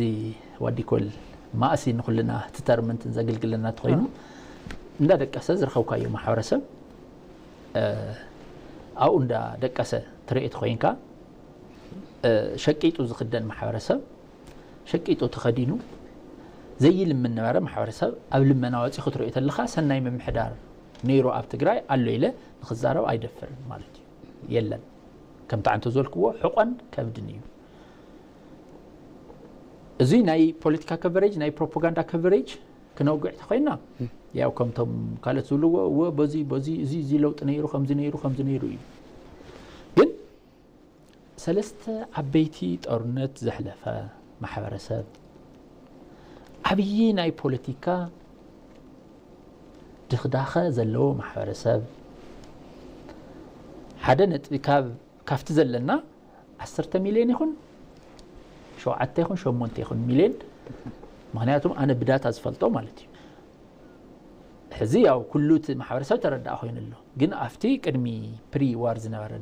ዋዲኮል ማእሲ ንኩልና ትተርምንትን ዘግልግለና ተኮይኑ እንዳደቀሰ ዝረኸብካዮ ማሕበረሰብ ኣብኡ እንዳደቀሰ ትርኢ ተኮይንካ ሸቂጡ ዝክደን ማሕበረሰብ ሸቂጡ ተኸዲኑ ዘይልምን ነበረ ማሕበረሰብ ኣብ ልመና ወፂ ክትሪኦ ተለካ ሰናይ ምምሕዳር ነይሩ ኣብ ትግራይ ኣሎ ኢለ ንክዛረብ ኣይደፍርን ማለት እዩ። የለን። ከምቲ ዓንቶ ዝበልክዎ ሕቆን ከብድን እዩ። እዚ ናይ ፖለቲካ ከቨሬጅ ናይ ፕሮፓጋንዳ ከቨሬጅ ክነውግዕ ተኮይና ያው ከምቶም ካልኦት ዝብልዎ እወ በዚ በዚ እዚ እዚ ለውጢ ነይሩ ከምዚ ነይሩ ከምዚ ነይሩ እዩ። ግን ሰለስተ ዓበይቲ ጦርነት ዘሕለፈ ማሕበረሰብ ዓብዪ ናይ ፖለቲካ ድኽዳኸ ዘለዎ ማሕበረሰብ ሓደ ነጥቢ ካብ ካብቲ ዘለና ዓሰርተ ሚልዮን ይኹን ሸውዓተ ይኹን ሸሞንተ ይኹን ሚልዮን ምክንያቱም ኣነ ብዳታ ዝፈልጦ ማለት እዩ። ሕዚ ያው ኩሉ እቲ ማሕበረሰብ ተረዳእ ኮይኑ ኣሎ ግን ኣብቲ ቅድሚ ፕሪ ዋር ዝነበረ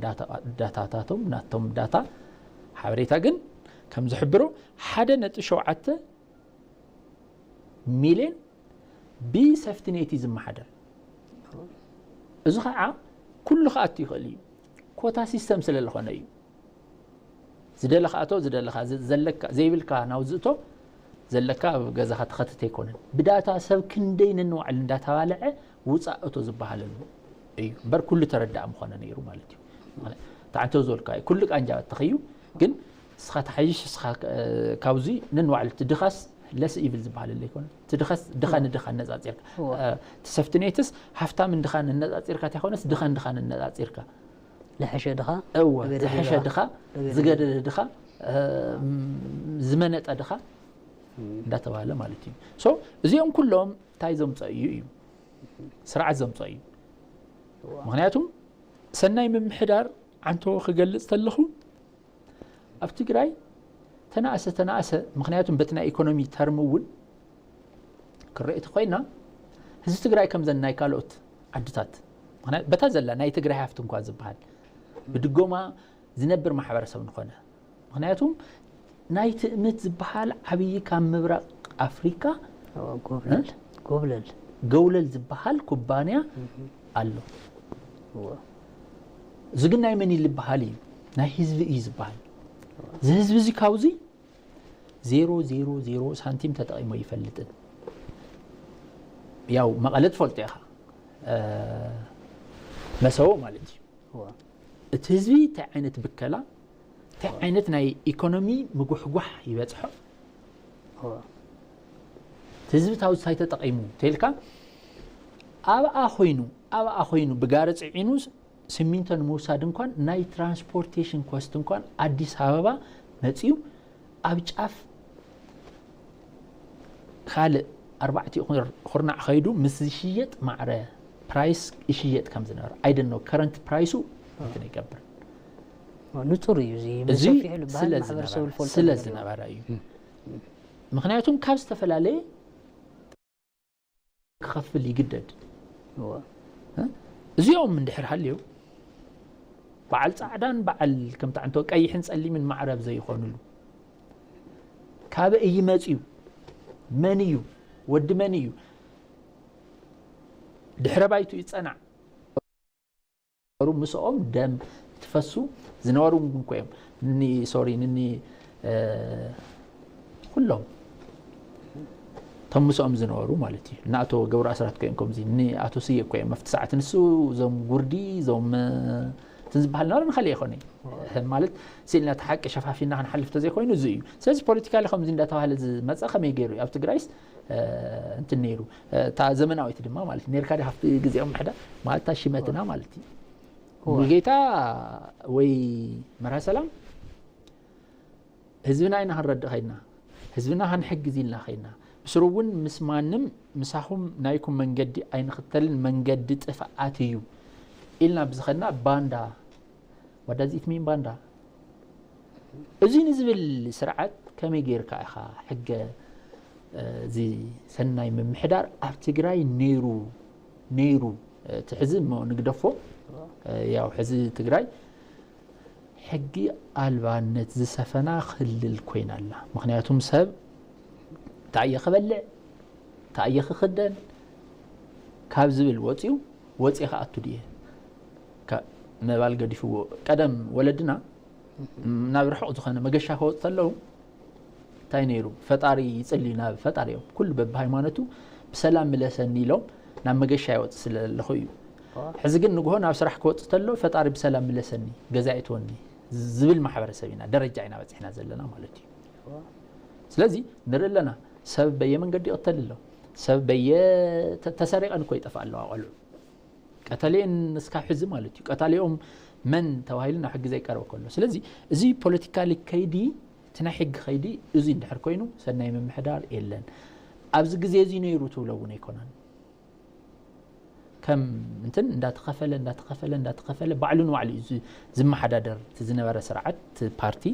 ዳታታቶም ናቶም ዳታ ሓበሬታ ግን ከም ዝሕብሮ ሓደ ነጥቢ ሸውዓተ ሚልዮን ብሰፍትኔት እዩ ዝመሓደር። እዚ ከዓ ኩሉ ክኣቱ ይኽእል እዩ። ኮታ ሲስተም ስለ ዝኾነ እዩ። ዝደለኻ ኣቶ ዝደለኻ ዘለካ ዘይብልካ ናውዝእቶ ዘለካ ኣብ ገዛኻ ተኸትተ ኣይኮነን። ብዳታ ሰብ ክንደይ ነንባዕሉ እንዳተባልዐ ውፃእ እቶ ዝበሃለሉ እዩ እምበር ኩሉ ተረዳእ ምኾነ ነይሩ ማለት እዩ። ተዓንተው ዝበልካ ኩሉ ቃንጃ ተኸዩ ግን እስኻ ተሓይሽ እስኻ ካብዚ ነንባዕሉ እቲ ድኻስ ለስ ኢቭል ዝበሃለሉ ኣይኮነን። እቲ ድኻስ ድኻ ንድኻ ነፃፂርካ እቲ ሰፍትኔትስ ሃፍታምን ድኻን ነፃፂርካ እንታይ ኮነስ ድኻን ድኻን ነፃፂርካ ዝሐሸ ድኻ እወ ዝሐሸ ድኻ ዝገደደ ድኻ ዝመነጠ ድኻ እንዳተባሃለ ማለት እዩ። ሶ እዚኦም ኩሎም እንታይ ዘምፀኡ እዩ እዩ ስርዓት ዘምፀኡ እዩ። ምክንያቱም ሰናይ ምምሕዳር ዓንቶ ክገልፅ ተለኹ ኣብ ትግራይ ተናእሰ ተናእሰ ምክንያቱም በቲ ናይ ኢኮኖሚ ተርም እውን ክረኢ ተኮይና ህዝቢ ትግራይ ከምዘን ናይ ካልኦት ዓድታት በታ ዘላ ናይ ትግራይ ሃፍቲ እንኳ ዝበሃል ብድጎማ ዝነብር ማሕበረሰብ ንኾነ ምክንያቱም ናይ ትእምት ዝበሃል ዓብዪ ካብ ምብራቅ ኣፍሪካ ጎብለል ጎብለል ገውለል ዝበሃል ኩባንያ ኣሎ። እዚ ግን ናይ መን እዩ ዝበሃል እዩ ናይ ህዝቢ እዩ ዝበሃል። እዚ ህዝቢ እዚ ካብዚ ዜሮ ዜሮ ዜሮ ሳንቲም ተጠቂሞ ይፈልጥን ያው መቐለ ትፈልጦ ኢኻ መሰቦ ማለት እዩ። እቲ ህዝቢ እንታይ ዓይነት ብከላ እንታይ ዓይነት ናይ ኢኮኖሚ ምጉሕጓሕ ይበፅሖ እቲ ህዝቢ ታውዝታይ ተጠቒሙ ተልካ ኣብኣ ኮይኑ ኣብኣ ኮይኑ ብጋሪ ፅዒኑ ስሚንቶ ንምውሳድ እንኳን ናይ ትራንስፖርቴሽን ኮስት እንኳን ኣዲስ ኣበባ መፅዩ ኣብ ጫፍ ካልእ ኣርባዕቲኡ ኩርናዕ ከይዱ ምስ ዝሽየጥ ማዕረ ፕራይስ ይሽየጥ ከም ዝነበረ ኣይደኖ ከረንት ፕራይሱ እንትን ይገብር ንጹር እዩ እዚ እዚ በሰፊሑ ዝበሃል ስለ ማሕበረሰብ ዝነበረ ዝፈልጦ ስለ ነገር እዩ። ዝነበረ እዩ። ምክንያቱም ካብ ዝተፈላለየ ክኸፍል ይግደድ። እወ። እዚኦም እንድሕር ሃልዩ በዓል ፃዕዳን በዓል ከምቲ ዓንቶ ቀይሕን ፀሊምን ማዕረብ ዘይኾንሉ ካበይ እዩ መፅዩ? መን እዩ? ወዲ መን እዩ? ድሕረ ባይቱ ይፀናዕ ሩ ምስኦም ደም ትፈሱ ዝነበሩ እውን እኮ እዮም። ንኒ ሶሪ ንኒ እ፣ ኩሎም እቶም ምስኦም ዝነበሩ ማለት እዩ። ንኣቶ ገብሩ ኣስራት እኮ እዮም ከምዚ ንኣቶ ስየ እኮ እዮም ኣብቲ ሰዓት ንሱ እዞም ጉርዲ እዞም እ፣ እንትን ዝበሃል ነበረ ንካሊእ ኣይኮነ ማለት ስኢልና እቲ ሓቂ ሸፋፊና ክንሓልፍ ተዘይኮይኑ እዚ እዩ። ስለዚ ፖለቲካሊ ከምዚ እንዳተባሃለ ዝመፀ ከመይ ገይሩ እዩ ኣብ ትግራይስ እ፣ እንትን ነይሩ እ፣ እታ ዘመናዊት ድማ ማለት እዩ። ነርካ ዲ ካብቲ ግዜኦም ምሕዳር ማለት እታ ሽመትና ማለት እዩ። ሙሉጌታ ወይ መርሃ ሰላም ህዝብና ኢና ክንረድእ ከይድና ህዝብና ክንሕግዝ ኢልና ከይድና ብስሩ እውን ምስ ማንም ምሳኹም ናይኩም መንገዲ ኣይንኽተልን መንገዲ ጥፍኣት እዩ ኢልና ብዝኸድና ባንዳ ዋዳዚት ሚን ባንዳ እዚ ንዝብል ስርዓት ከመይ ጌርካ ኢኻ ሕገ እዚ ሰናይ ምምሕዳር ኣብ ትግራይ ነይሩ ነይሩ እቲ ሕዚ እሞ ንግደፎ። ያው ሕዚ ትግራይ ሕጊ ኣልባነት ዝሰፈና ክልል ኮይና ኣላ። ምክንያቱም ሰብ እንታይ እየ ክበልዕ እንታይ እየ ክክደን ካብ ዝብል ወፂኡ ወፂ ክኣቱ ድየ ምባል ገዲፍዎ። ቀደም ወለድና ናብ ርሑቕ ዝኾነ መገሻ ክወፁ ተለዉ እንታይ ነይሩ? ፈጣሪ ይፅልዩ ናብ ፈጣሪኦም። ኩሉ በብሃይማኖቱ ብሰላም ምለሰኒ ኢሎም ናብ መገሻ ይወፅ ስለ ዘለኹ እዩ። ሕዚ ግን ንግሆ ናብ ስራሕ ክወፅ ተሎ ፈጣሪ ብሰላም ምለሰኒ ገዛ ይእትወኒ ዝብል ማሕበረሰብ ኢና ደረጃ ኢና በፂሕና ዘለና ማለት እዩ። ስለዚ ንርኢ ኣለና ሰብ በየመንገዲ ይቕተል ኣሎ። ሰብ በየ ተሰሪቐን እኮ ይጠፍኣ ኣለዋ ቆልዑ። ቀተሌን እስካብ ሕዚ ማለት እዩ ቀታሊኦም መን ተባሂሉ ናብ ሕጊ ዘይቀረበ ከሎ። ስለዚ እዚ ፖለቲካሊ ከይዲ እቲ ናይ ሕጊ ከይዲ እዚ እንድሕር ኮይኑ ሰናይ ምምሕዳር የለን። ኣብዚ ግዜ እዚ ነይሩ ትብሎ እውን ኣይኮነን። ከም እንትን እንዳተኸፈለ እንዳተኸፈለ እንዳተኸፈለ ባዕሉ ንባዕሉ እዩ ዝ- ዝመሓዳደር እቲ ዝነበረ ስርዓት እቲ ፓርቲ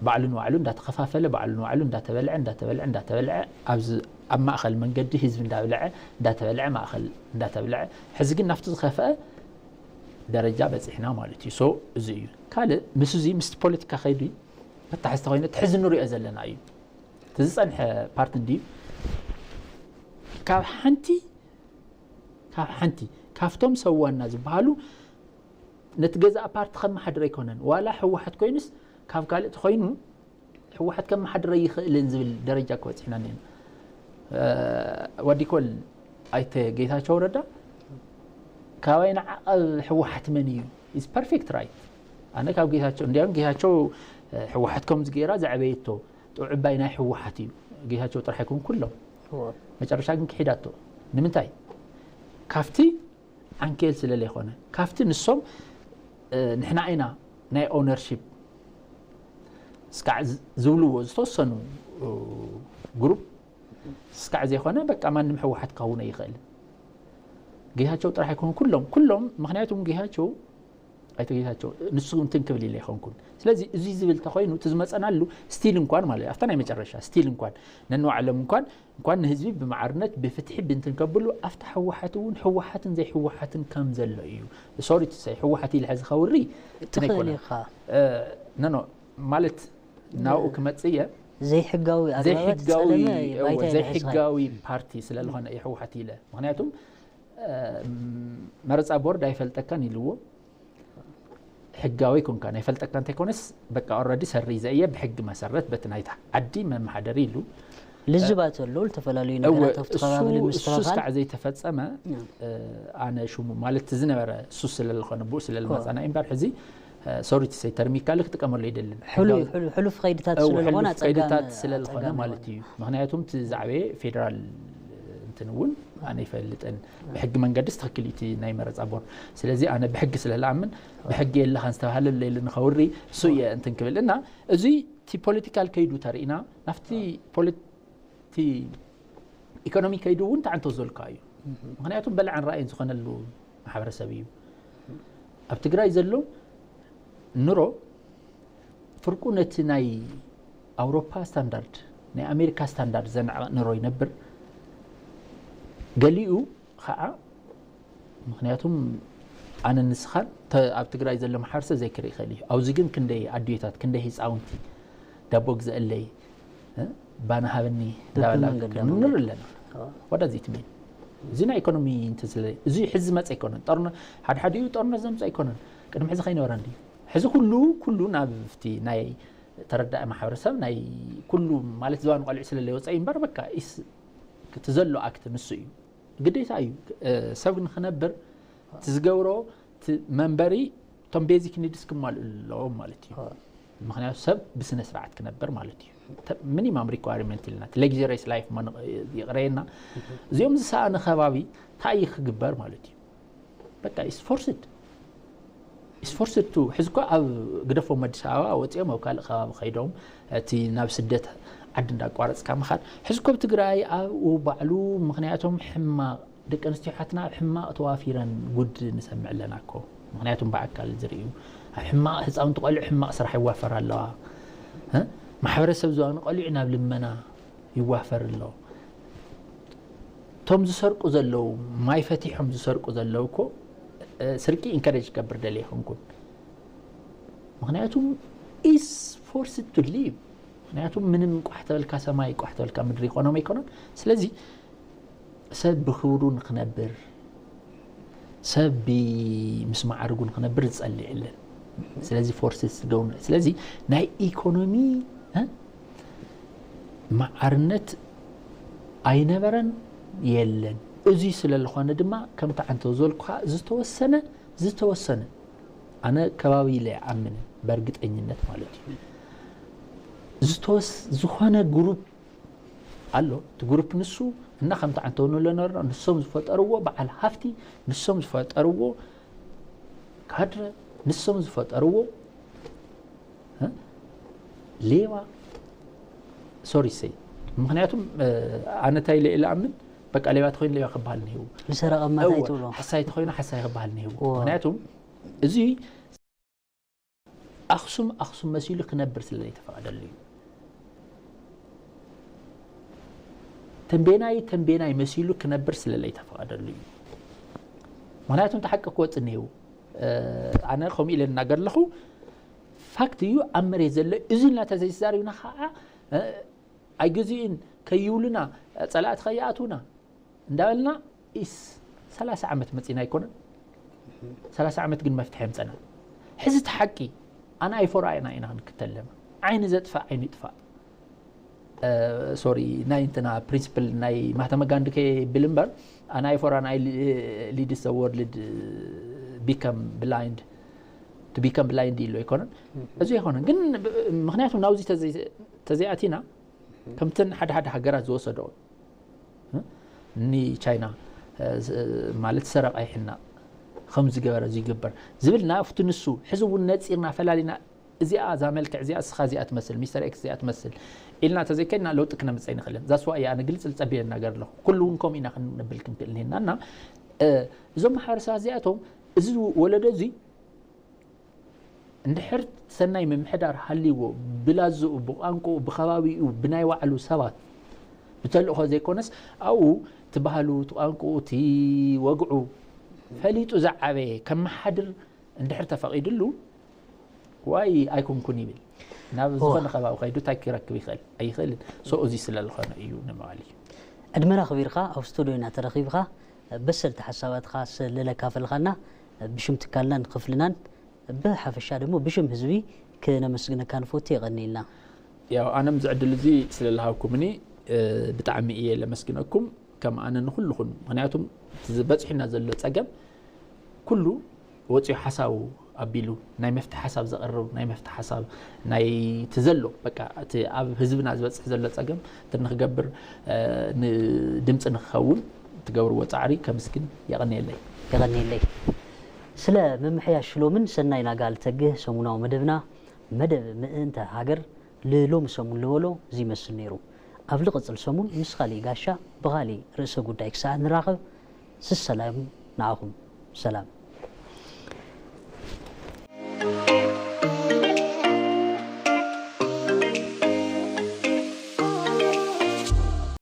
ባዕሉ ንባዕሉ እንዳተኸፋፈለ ባዕሉ ንባዕሉ እንዳተበልዐ እንዳተበልዐ እንዳተበልዐ ኣብዚ ኣብ ማእኸል መንገዲ ህዝቢ እንዳብልዐ እንዳተበልዐ ማእኸል እንዳተብልዐ ሕዚ ግን ናብቲ ዝኸፍአ ደረጃ በፂሕና ማለት እዩ። ሶ እዚ እዩ ካልእ ምስ እዚ ምስቲ ፖለቲካ ከይዲ መታሕዝቲ ኮይኑ እቲ ሕዚ ንሪኦ ዘለና እዩ። እቲ ዝፀንሐ ፓርቲ እንድዩ ካብ ሓንቲ ካብ ሓንቲ ካብቶም ሰብ ዋና ዝበሃሉ ነቲ ገዛእ ፓርቲ ከመሓድር ኣይኮነን ዋላ ህወሓት ኮይኑስ ካብ ካልእ ተኮይኑ ህወሓት ከመሓድር ኣይኽእልን ዝብል ደረጃ ክበፅሕና እኒአና። ወዲ ኮል ኣይተ ጌታቸው ረዳ ካባይ ንዓቐብ ህወሓት መን እዩ? Is perfect right። ኣነ ካብ ጌታቸው እንዲያውም ጌታቸው ህወሓት ከምዚ ገይራ ዘዕበየቶ ጥዑባይ ናይ ህወሓት እዩ። ጌታቸው ጥራሕ ኣይኮን ኩሎም መጨረሻ ግን ክሒዳቶ ንምንታይ ካብቲ ዓንኬል ስለ ዘይኮነ ካብቲ ንሶም ንሕና ኢና ናይ ኦነርሺፕ ስካዕ ዝብልዎ ዝተወሰኑ ግሩፕ ስካዕ ዘይኮነ በቃ ማንም ህወሓት ክኸውን ኣይኽእልን። ጌታቸው ጥራሕ ኣይኮኑ ኩሎም ኩሎም ምክንያቱም ጌታቸው ኣይተ ጌታቸው ንሱ እንትን ክብል ኢለ ኣይኮንኩን። ስለዚ እዚ ዝብል ተኮይኑ እቲ ዝመፀናሉ ስቲል እንኳን ማለት ኣብታ ናይ መጨረሻ ስቲል እንኳን ነንባዕሎም እንኳን እንኳን ንህዝቢ ብማዕርነት ብፍትሒ ብእንትን ከብሉ ኣብታ ህወሓት እውን ህወሓትን ዘይህወሓትን ከም ዘሎ እዩ። ሶሪ ትሰይ ህወሓት ኢለ ሕዚ ከውሪ ትኽእል ኢኻ። ነኖ ማለት ናብኡ ክመፅእ እየ ዘይሕጋዊ ኣገባባት ዘይሕጋዊ ዝፀለመ ባይታ እዩ ዝሕዝኻ። ዘይሕጋዊ ፓርቲ ስለዝኾነ እዩ ህወሓት ኢለ ምክንያቱም መረፃ ቦርድ ኣይፈልጠካን ኢልዎ። ሕጋዊ ኮንካ ናይ ፈልጠካ እንተይኮነስ በቃ ኦረዲ ሰሪዘ እየ ብሕጊ መሰረት በቲ ናይታ ዓዲ መመሓደሪ ኢሉ ልዝባት ኣሎ ዝተፈላለዩ እወ፣ ነገራት ኣብቲ እሱ- ከባቢ እሱ ንምስትኽኻል እስካዕ ዘይተፈፀመ ኣነ ሽሙ ማለት እቲ ዝነበረ እሱ ስለዝኾነ ብኡ ስለዝመፀና እምበር ሕዚ ሶሪ ትሰይ ተርሚካሊ ክጥቀመሉ ኣይደልን ሕሉ- ሕጋዊ- ሕሉ- ሕሉፍ ከይድታት እው፣ ስለዝኾነ ሕሉፍ ከይድታት ኣፀጋሚ- ስለዝኾነ ኣፀጋሚ ማለት ይኾን። እዩ። ምክንያቱም እቲ ዛዕበየ ፌደራል እንትን እውን ኣነ ይፈልጥን ብሕጊ መንገድስ ትኽክል እዩ እቲ ናይ መረፃ ቦርድ። ስለዚ ኣነ ብሕጊ ስለዝኣምን ብሕጊ የለኻን ዝተባሃለ ለይሉ ንኸውሪ እሱ እየ እንትን ክብል እና እዚ እቲ ፖለቲካል ከይዱ ተርኢና ናብቲ ፖለቲ ኢኮኖሚ ከይዱ እውን ተዓንቶ ዘልካ እዩ። ምክንያቱም በልዓን ራእይን ዝኾነሉ ማሕበረሰብ እዩ። ኣብ ትግራይ ዘሎ ኑሮ ፍርቁ ነቲ ናይ ኣውሮፓ ስታንዳርድ ናይ ኣሜሪካ ስታንዳርድ ዘንዕቐ ኑሮ ይነብር። ገሊኡ ከዓ ምክንያቱም ኣነ ንስኻን ተ- ኣብ ትግራይ ዘሎ ማሕበረሰብ ዘይክርኢ ይኽእል እዩ። ኣብዚ ግን ክንደይ ኣድዮታት ክንደይ ህፃውንቲ ዳቦ ግዘአለይ እ? ባና ሃበኒ እንዳበላ መንገዲ ክንምር ኣለና። ዋዳ እዚ ትሜን እዚ ናይ ኢኮኖሚ እንትን ስለ እዚ ሕዚ ዝመፀ ኣይኮነን። ጦርነ ሓድሓዲኡ ጦርነት ዘምፀ ኣይኮነን። ቅድሚ ሕዚ ከይነበረ እንዲ ሕዚ ኩሉ ኩሉ ናብ ፍቲ ናይ ተረዳኢ ማሕበረሰብ ናይ ኩሉ ማለት ዝባን ቆልዑ ስለለይ ወፃኢ እምበር በቃ ኢስ እቲ ዘሎ ኣክት ንሱ እዩ። ግዴታ እዩ። ሰብ ንክነብር እቲ ዝገብሮ እቲ መንበሪ እቶም ቤዚክ ኒድስ ክማልኡ ኣለዎም ማለት እዩ። ምክንያቱ ሰብ ብስነ ስርዓት ክነብር ማለት እዩ። ሚኒማም ሪኳርመንት ኢልና እቲ ሌግዘሪየስ ላይፍ ይቕረየና። እዚኦም ዝሰኣነ ከባቢ እንታይ እዩ ክግበር ማለት እዩ። በቃ ኢስ ፎርስድ ኢስ ፎርስድ ቱ ሕዚ እኮ ኣብ ግደፎም ኣዲስ ኣበባ ወፂኦም ኣብ ካልእ ከባቢ ከይዶም እቲ ናብ ስደት ዓዲ እንዳቋረፅካ ምኻድ ሕዚ እኮ ኣብ ትግራይ ኣብኡ ባዕሉ ምክንያቶም ሕማቕ ደቂ ኣንስትዮ ሓትና ኣብ ሕማቕ ተዋፊረን ጉድ ንሰምዕ ኣለና እኮ። ምክንያቱም ብኣካል ዝርእዩ ኣብ ሕማቕ ህፃውንቲ ቆልዑ ሕማቕ ስራሕ ይዋፈር ኣለዋ። እ? ማሕበረሰብ ዝባኑ ቆልዑ ናብ ልመና ይዋፈር ኣሎ። እቶም ዝሰርቁ ዘለዉ፣ ማይ ፈቲሖም ዝሰርቁ ዘለዉ እኮ፣ እ፣ ስርቂ ኢንከሬጅ ክገብር ደልየ ይኹንኩን። ምኽንያቱም ኢስ ፎርስ ቱ ሊቭ። ምኽንያቱም ምንም ቋሕ ተበልካ ሰማይ፣ ቋሕ ተበልካ ምድሪ ይኾኖም ኣይኮነን። ስለዚ ሰብ ብኽብሩ ንኽነብር፣ ሰብ ብ-፣ ምስ ማዕርጉ ንኽነብር ዝጸልእ የለን። ስለዚ ፎርስ ስ-፣ ስለዚ ናይ ኢኮኖሚ፣ እ፣ ማዕርነት ኣይነበረን፣ የለን። እዚ ስለ ዝኾነ ድማ ከምቲ ዓንተው ዝበልኩኻ ዝተወሰነ፣ ዝተወሰነ፣ ኣነ ከባቢ ኢለ ይኣምን በእርግጠኝነት ማለት እዩ። ዝተወስ-፣ ዝኾነ ግሩፕ ኣሎ። እቲ ግሩፕ ንሱ እና ከምቲ ዓንተው ንብሎ ነበርና፣ ንሶም ዝፈጠርዎ በዓል ሃፍቲ፣ ንሶም ዝፈጠርዎ ካድረ፣ ንሶም ዝፈጠርዎ፣ እ፣ ሌባ፣ ሶሪ ሰይ፣ ምኽንያቱም፣ እ፣ ኣነ እንታይ ኢለ ኢለ ኣምን፣ በቃ ሌባ ተኾይኑ ሌባ ክበሃል ነይሩ። ዝሰረቐ ማታይ እወ፣ ትብሎ። ሓሳይ ተኾይኑ ሓሳይ ክበሃል ነይሩ። እወ። ምኽንያቱም እዚ ኣኽሱም ኣኽሱም መሲሉ ክነብር ስለ ዘይተፈቐደሉ እዩ። ተንቤናይ ተንቤናይ መሲሉ ክነብር ስለ ዘይተፈቐደሉ እዩ። ምኽንያቱ እቲ ሓቂ ክወጽእ ነይሩ። እ፣ ኣነ ከምኡ ኢለ እናገር ኣለኹ። ፋክት እዩ፣ ኣብ መሬት ዘሎ እዚ ኢልና ተዘይተዛሪብና ከዓ፣ እ፣ ኣይግዝእን ከይብሉና፣ ጸላእቲ ከይኣትዉና እንዳበልና ኢስ ሰላሳ ዓመት መጺና ኣይኮነን? ሰላሳ ዓመት ግን መፍትሒ የምጸና። ሕዚ እቲ ሓቂ ኣን ኣይ ፎር ኣን ኣይ ኢና ክንክተል ኣለና። ዓይኒ ዘጥፋእ ዓይኑ ይጥፋእ። እ፣ ሶሪ፣ ናይ እንትና ፕሪንሲፕል ናይ ማህተመ ጋንዲ ከይብል እምበር፣ ኣን ኣይ ፎር ኣን ኣይ ሊድስ ዘ ወርልድ ቢከም ብላይንድ፣ ቱ ቢከም ብላይንድ ኢሉ ኣይኮነን? እዚ ኣይኮነን። ግን ብ-፣ ምኽንያቱ ናብዚ ተዘይ-፣ ተዘይኣቲና፣ ከምተን ሓደ ሓደ ሃገራት ዝወሰደኦ፣ እ፣ ንቻይና፣ እ፣ ዝ-፣ ማለት ሰረቐ ይሕናቕ፣ ከም ዝገበረ ዝግበር ዝብል ናብቲ ንሱ፣ ሕዚ እውን ነጺርና ፈላሊና፣ እዚኣ እዛ መልክዕ እዚኣ እስኻ እዚኣ ትመስል፣ ሚስተር ኤክስ እዚኣ ትመስል ኢልና ተዘይከድና ለውጢ ክነምጽእ ኣይንኽእልን። ዛስዋ እያ ኣነ ግልጽ ዝጸብየ እናገር ኣለኹ። ኩሉ እውን ከምኡ ኢና ክንብል ክንክእል እኒሄና እና፣ እ፣ እዞም ማሕበረሰባት እዚኣቶም፣ እዚ ወለዶ እዚ እንድሕር ሰናይ ምምሕዳር ሃልይዎ፣ ብላዝኡ፣ ብቋንቋኡ፣ ብኸባቢኡ፣ ብናይ ባዕሉ ሰባት ብተልእኾ ዘይኮነስ፣ ኣብኡ እቲ ባህሉ፣ እቲ ቋንቋኡ፣ እቲ ወግዑ ፈሊጡ ዝዓበየ ከመሓድር እንድሕር ተፈቒድሉ፣ ዋይ ኣይኮንኩን ይብል። ናብ እዋ። ዝኾነ ከባቢ ከይዱ እንታይ ክረክብ ይኽእል? ኣይኽእልን። ሶ እዚ ስለ ዝኾነ እዩ ንምባል እዩ። ዕድመና ኣኽቢርካ ኣብ ስቱድዮና ተረኺብካ በሰልቲ ሓሳባትካ ስለ ለካፈልካና ብሽም ትካልናን ክፍልናን ብሓፈሻ ደሞ ብሽም ህዝቢ ክነመስግነካ ንፈቱ። የቐንየልና። ያው ኣነም እዚ ዕድል እዚ ስለ ለሃብኩምኒ፣ እ፣ ብጣዕሚ እየ ለመስግነኩም። ከም ኣነ ንኹልኹም፣ ምኽንያቱም እቲ በፂሑና ዘሎ ፀገም ኩሉ ወፂኡ ሓሳቡ ኣቢሉ ናይ መፍትሒ ሓሳብ ዘቕርብ፣ ናይ መፍትሒ ሓሳብ ናይ እቲ ዘሎ፣ በቃ እቲ ኣብ ህዝብና ዝበፅሕ ዘሎ ፀገም እቲ ንክገብር፣ እ፣ ንድምፂ ንክኸውን ትገብርዎ ፃዕሪ ከምስግን። የቐንየለይ። የቐንየለይ። ስለ ምምሕያሽ ሎምን ሰናይ ናጋል ተግህ ሰሙናዊ መደብና፣ መደብ ምእንተ ሃገር ልሎሚ ሰሙን ልበሎ እዚ ይመስል ነይሩ። ኣብ ልቕጽል ሰሙን ምስ ኻሊእ ጋሻ ብኻሊእ ርእሰ ጉዳይ ክሳዕ ንራኸብ፣ ስሰላም ንዓኹም። ሰላም።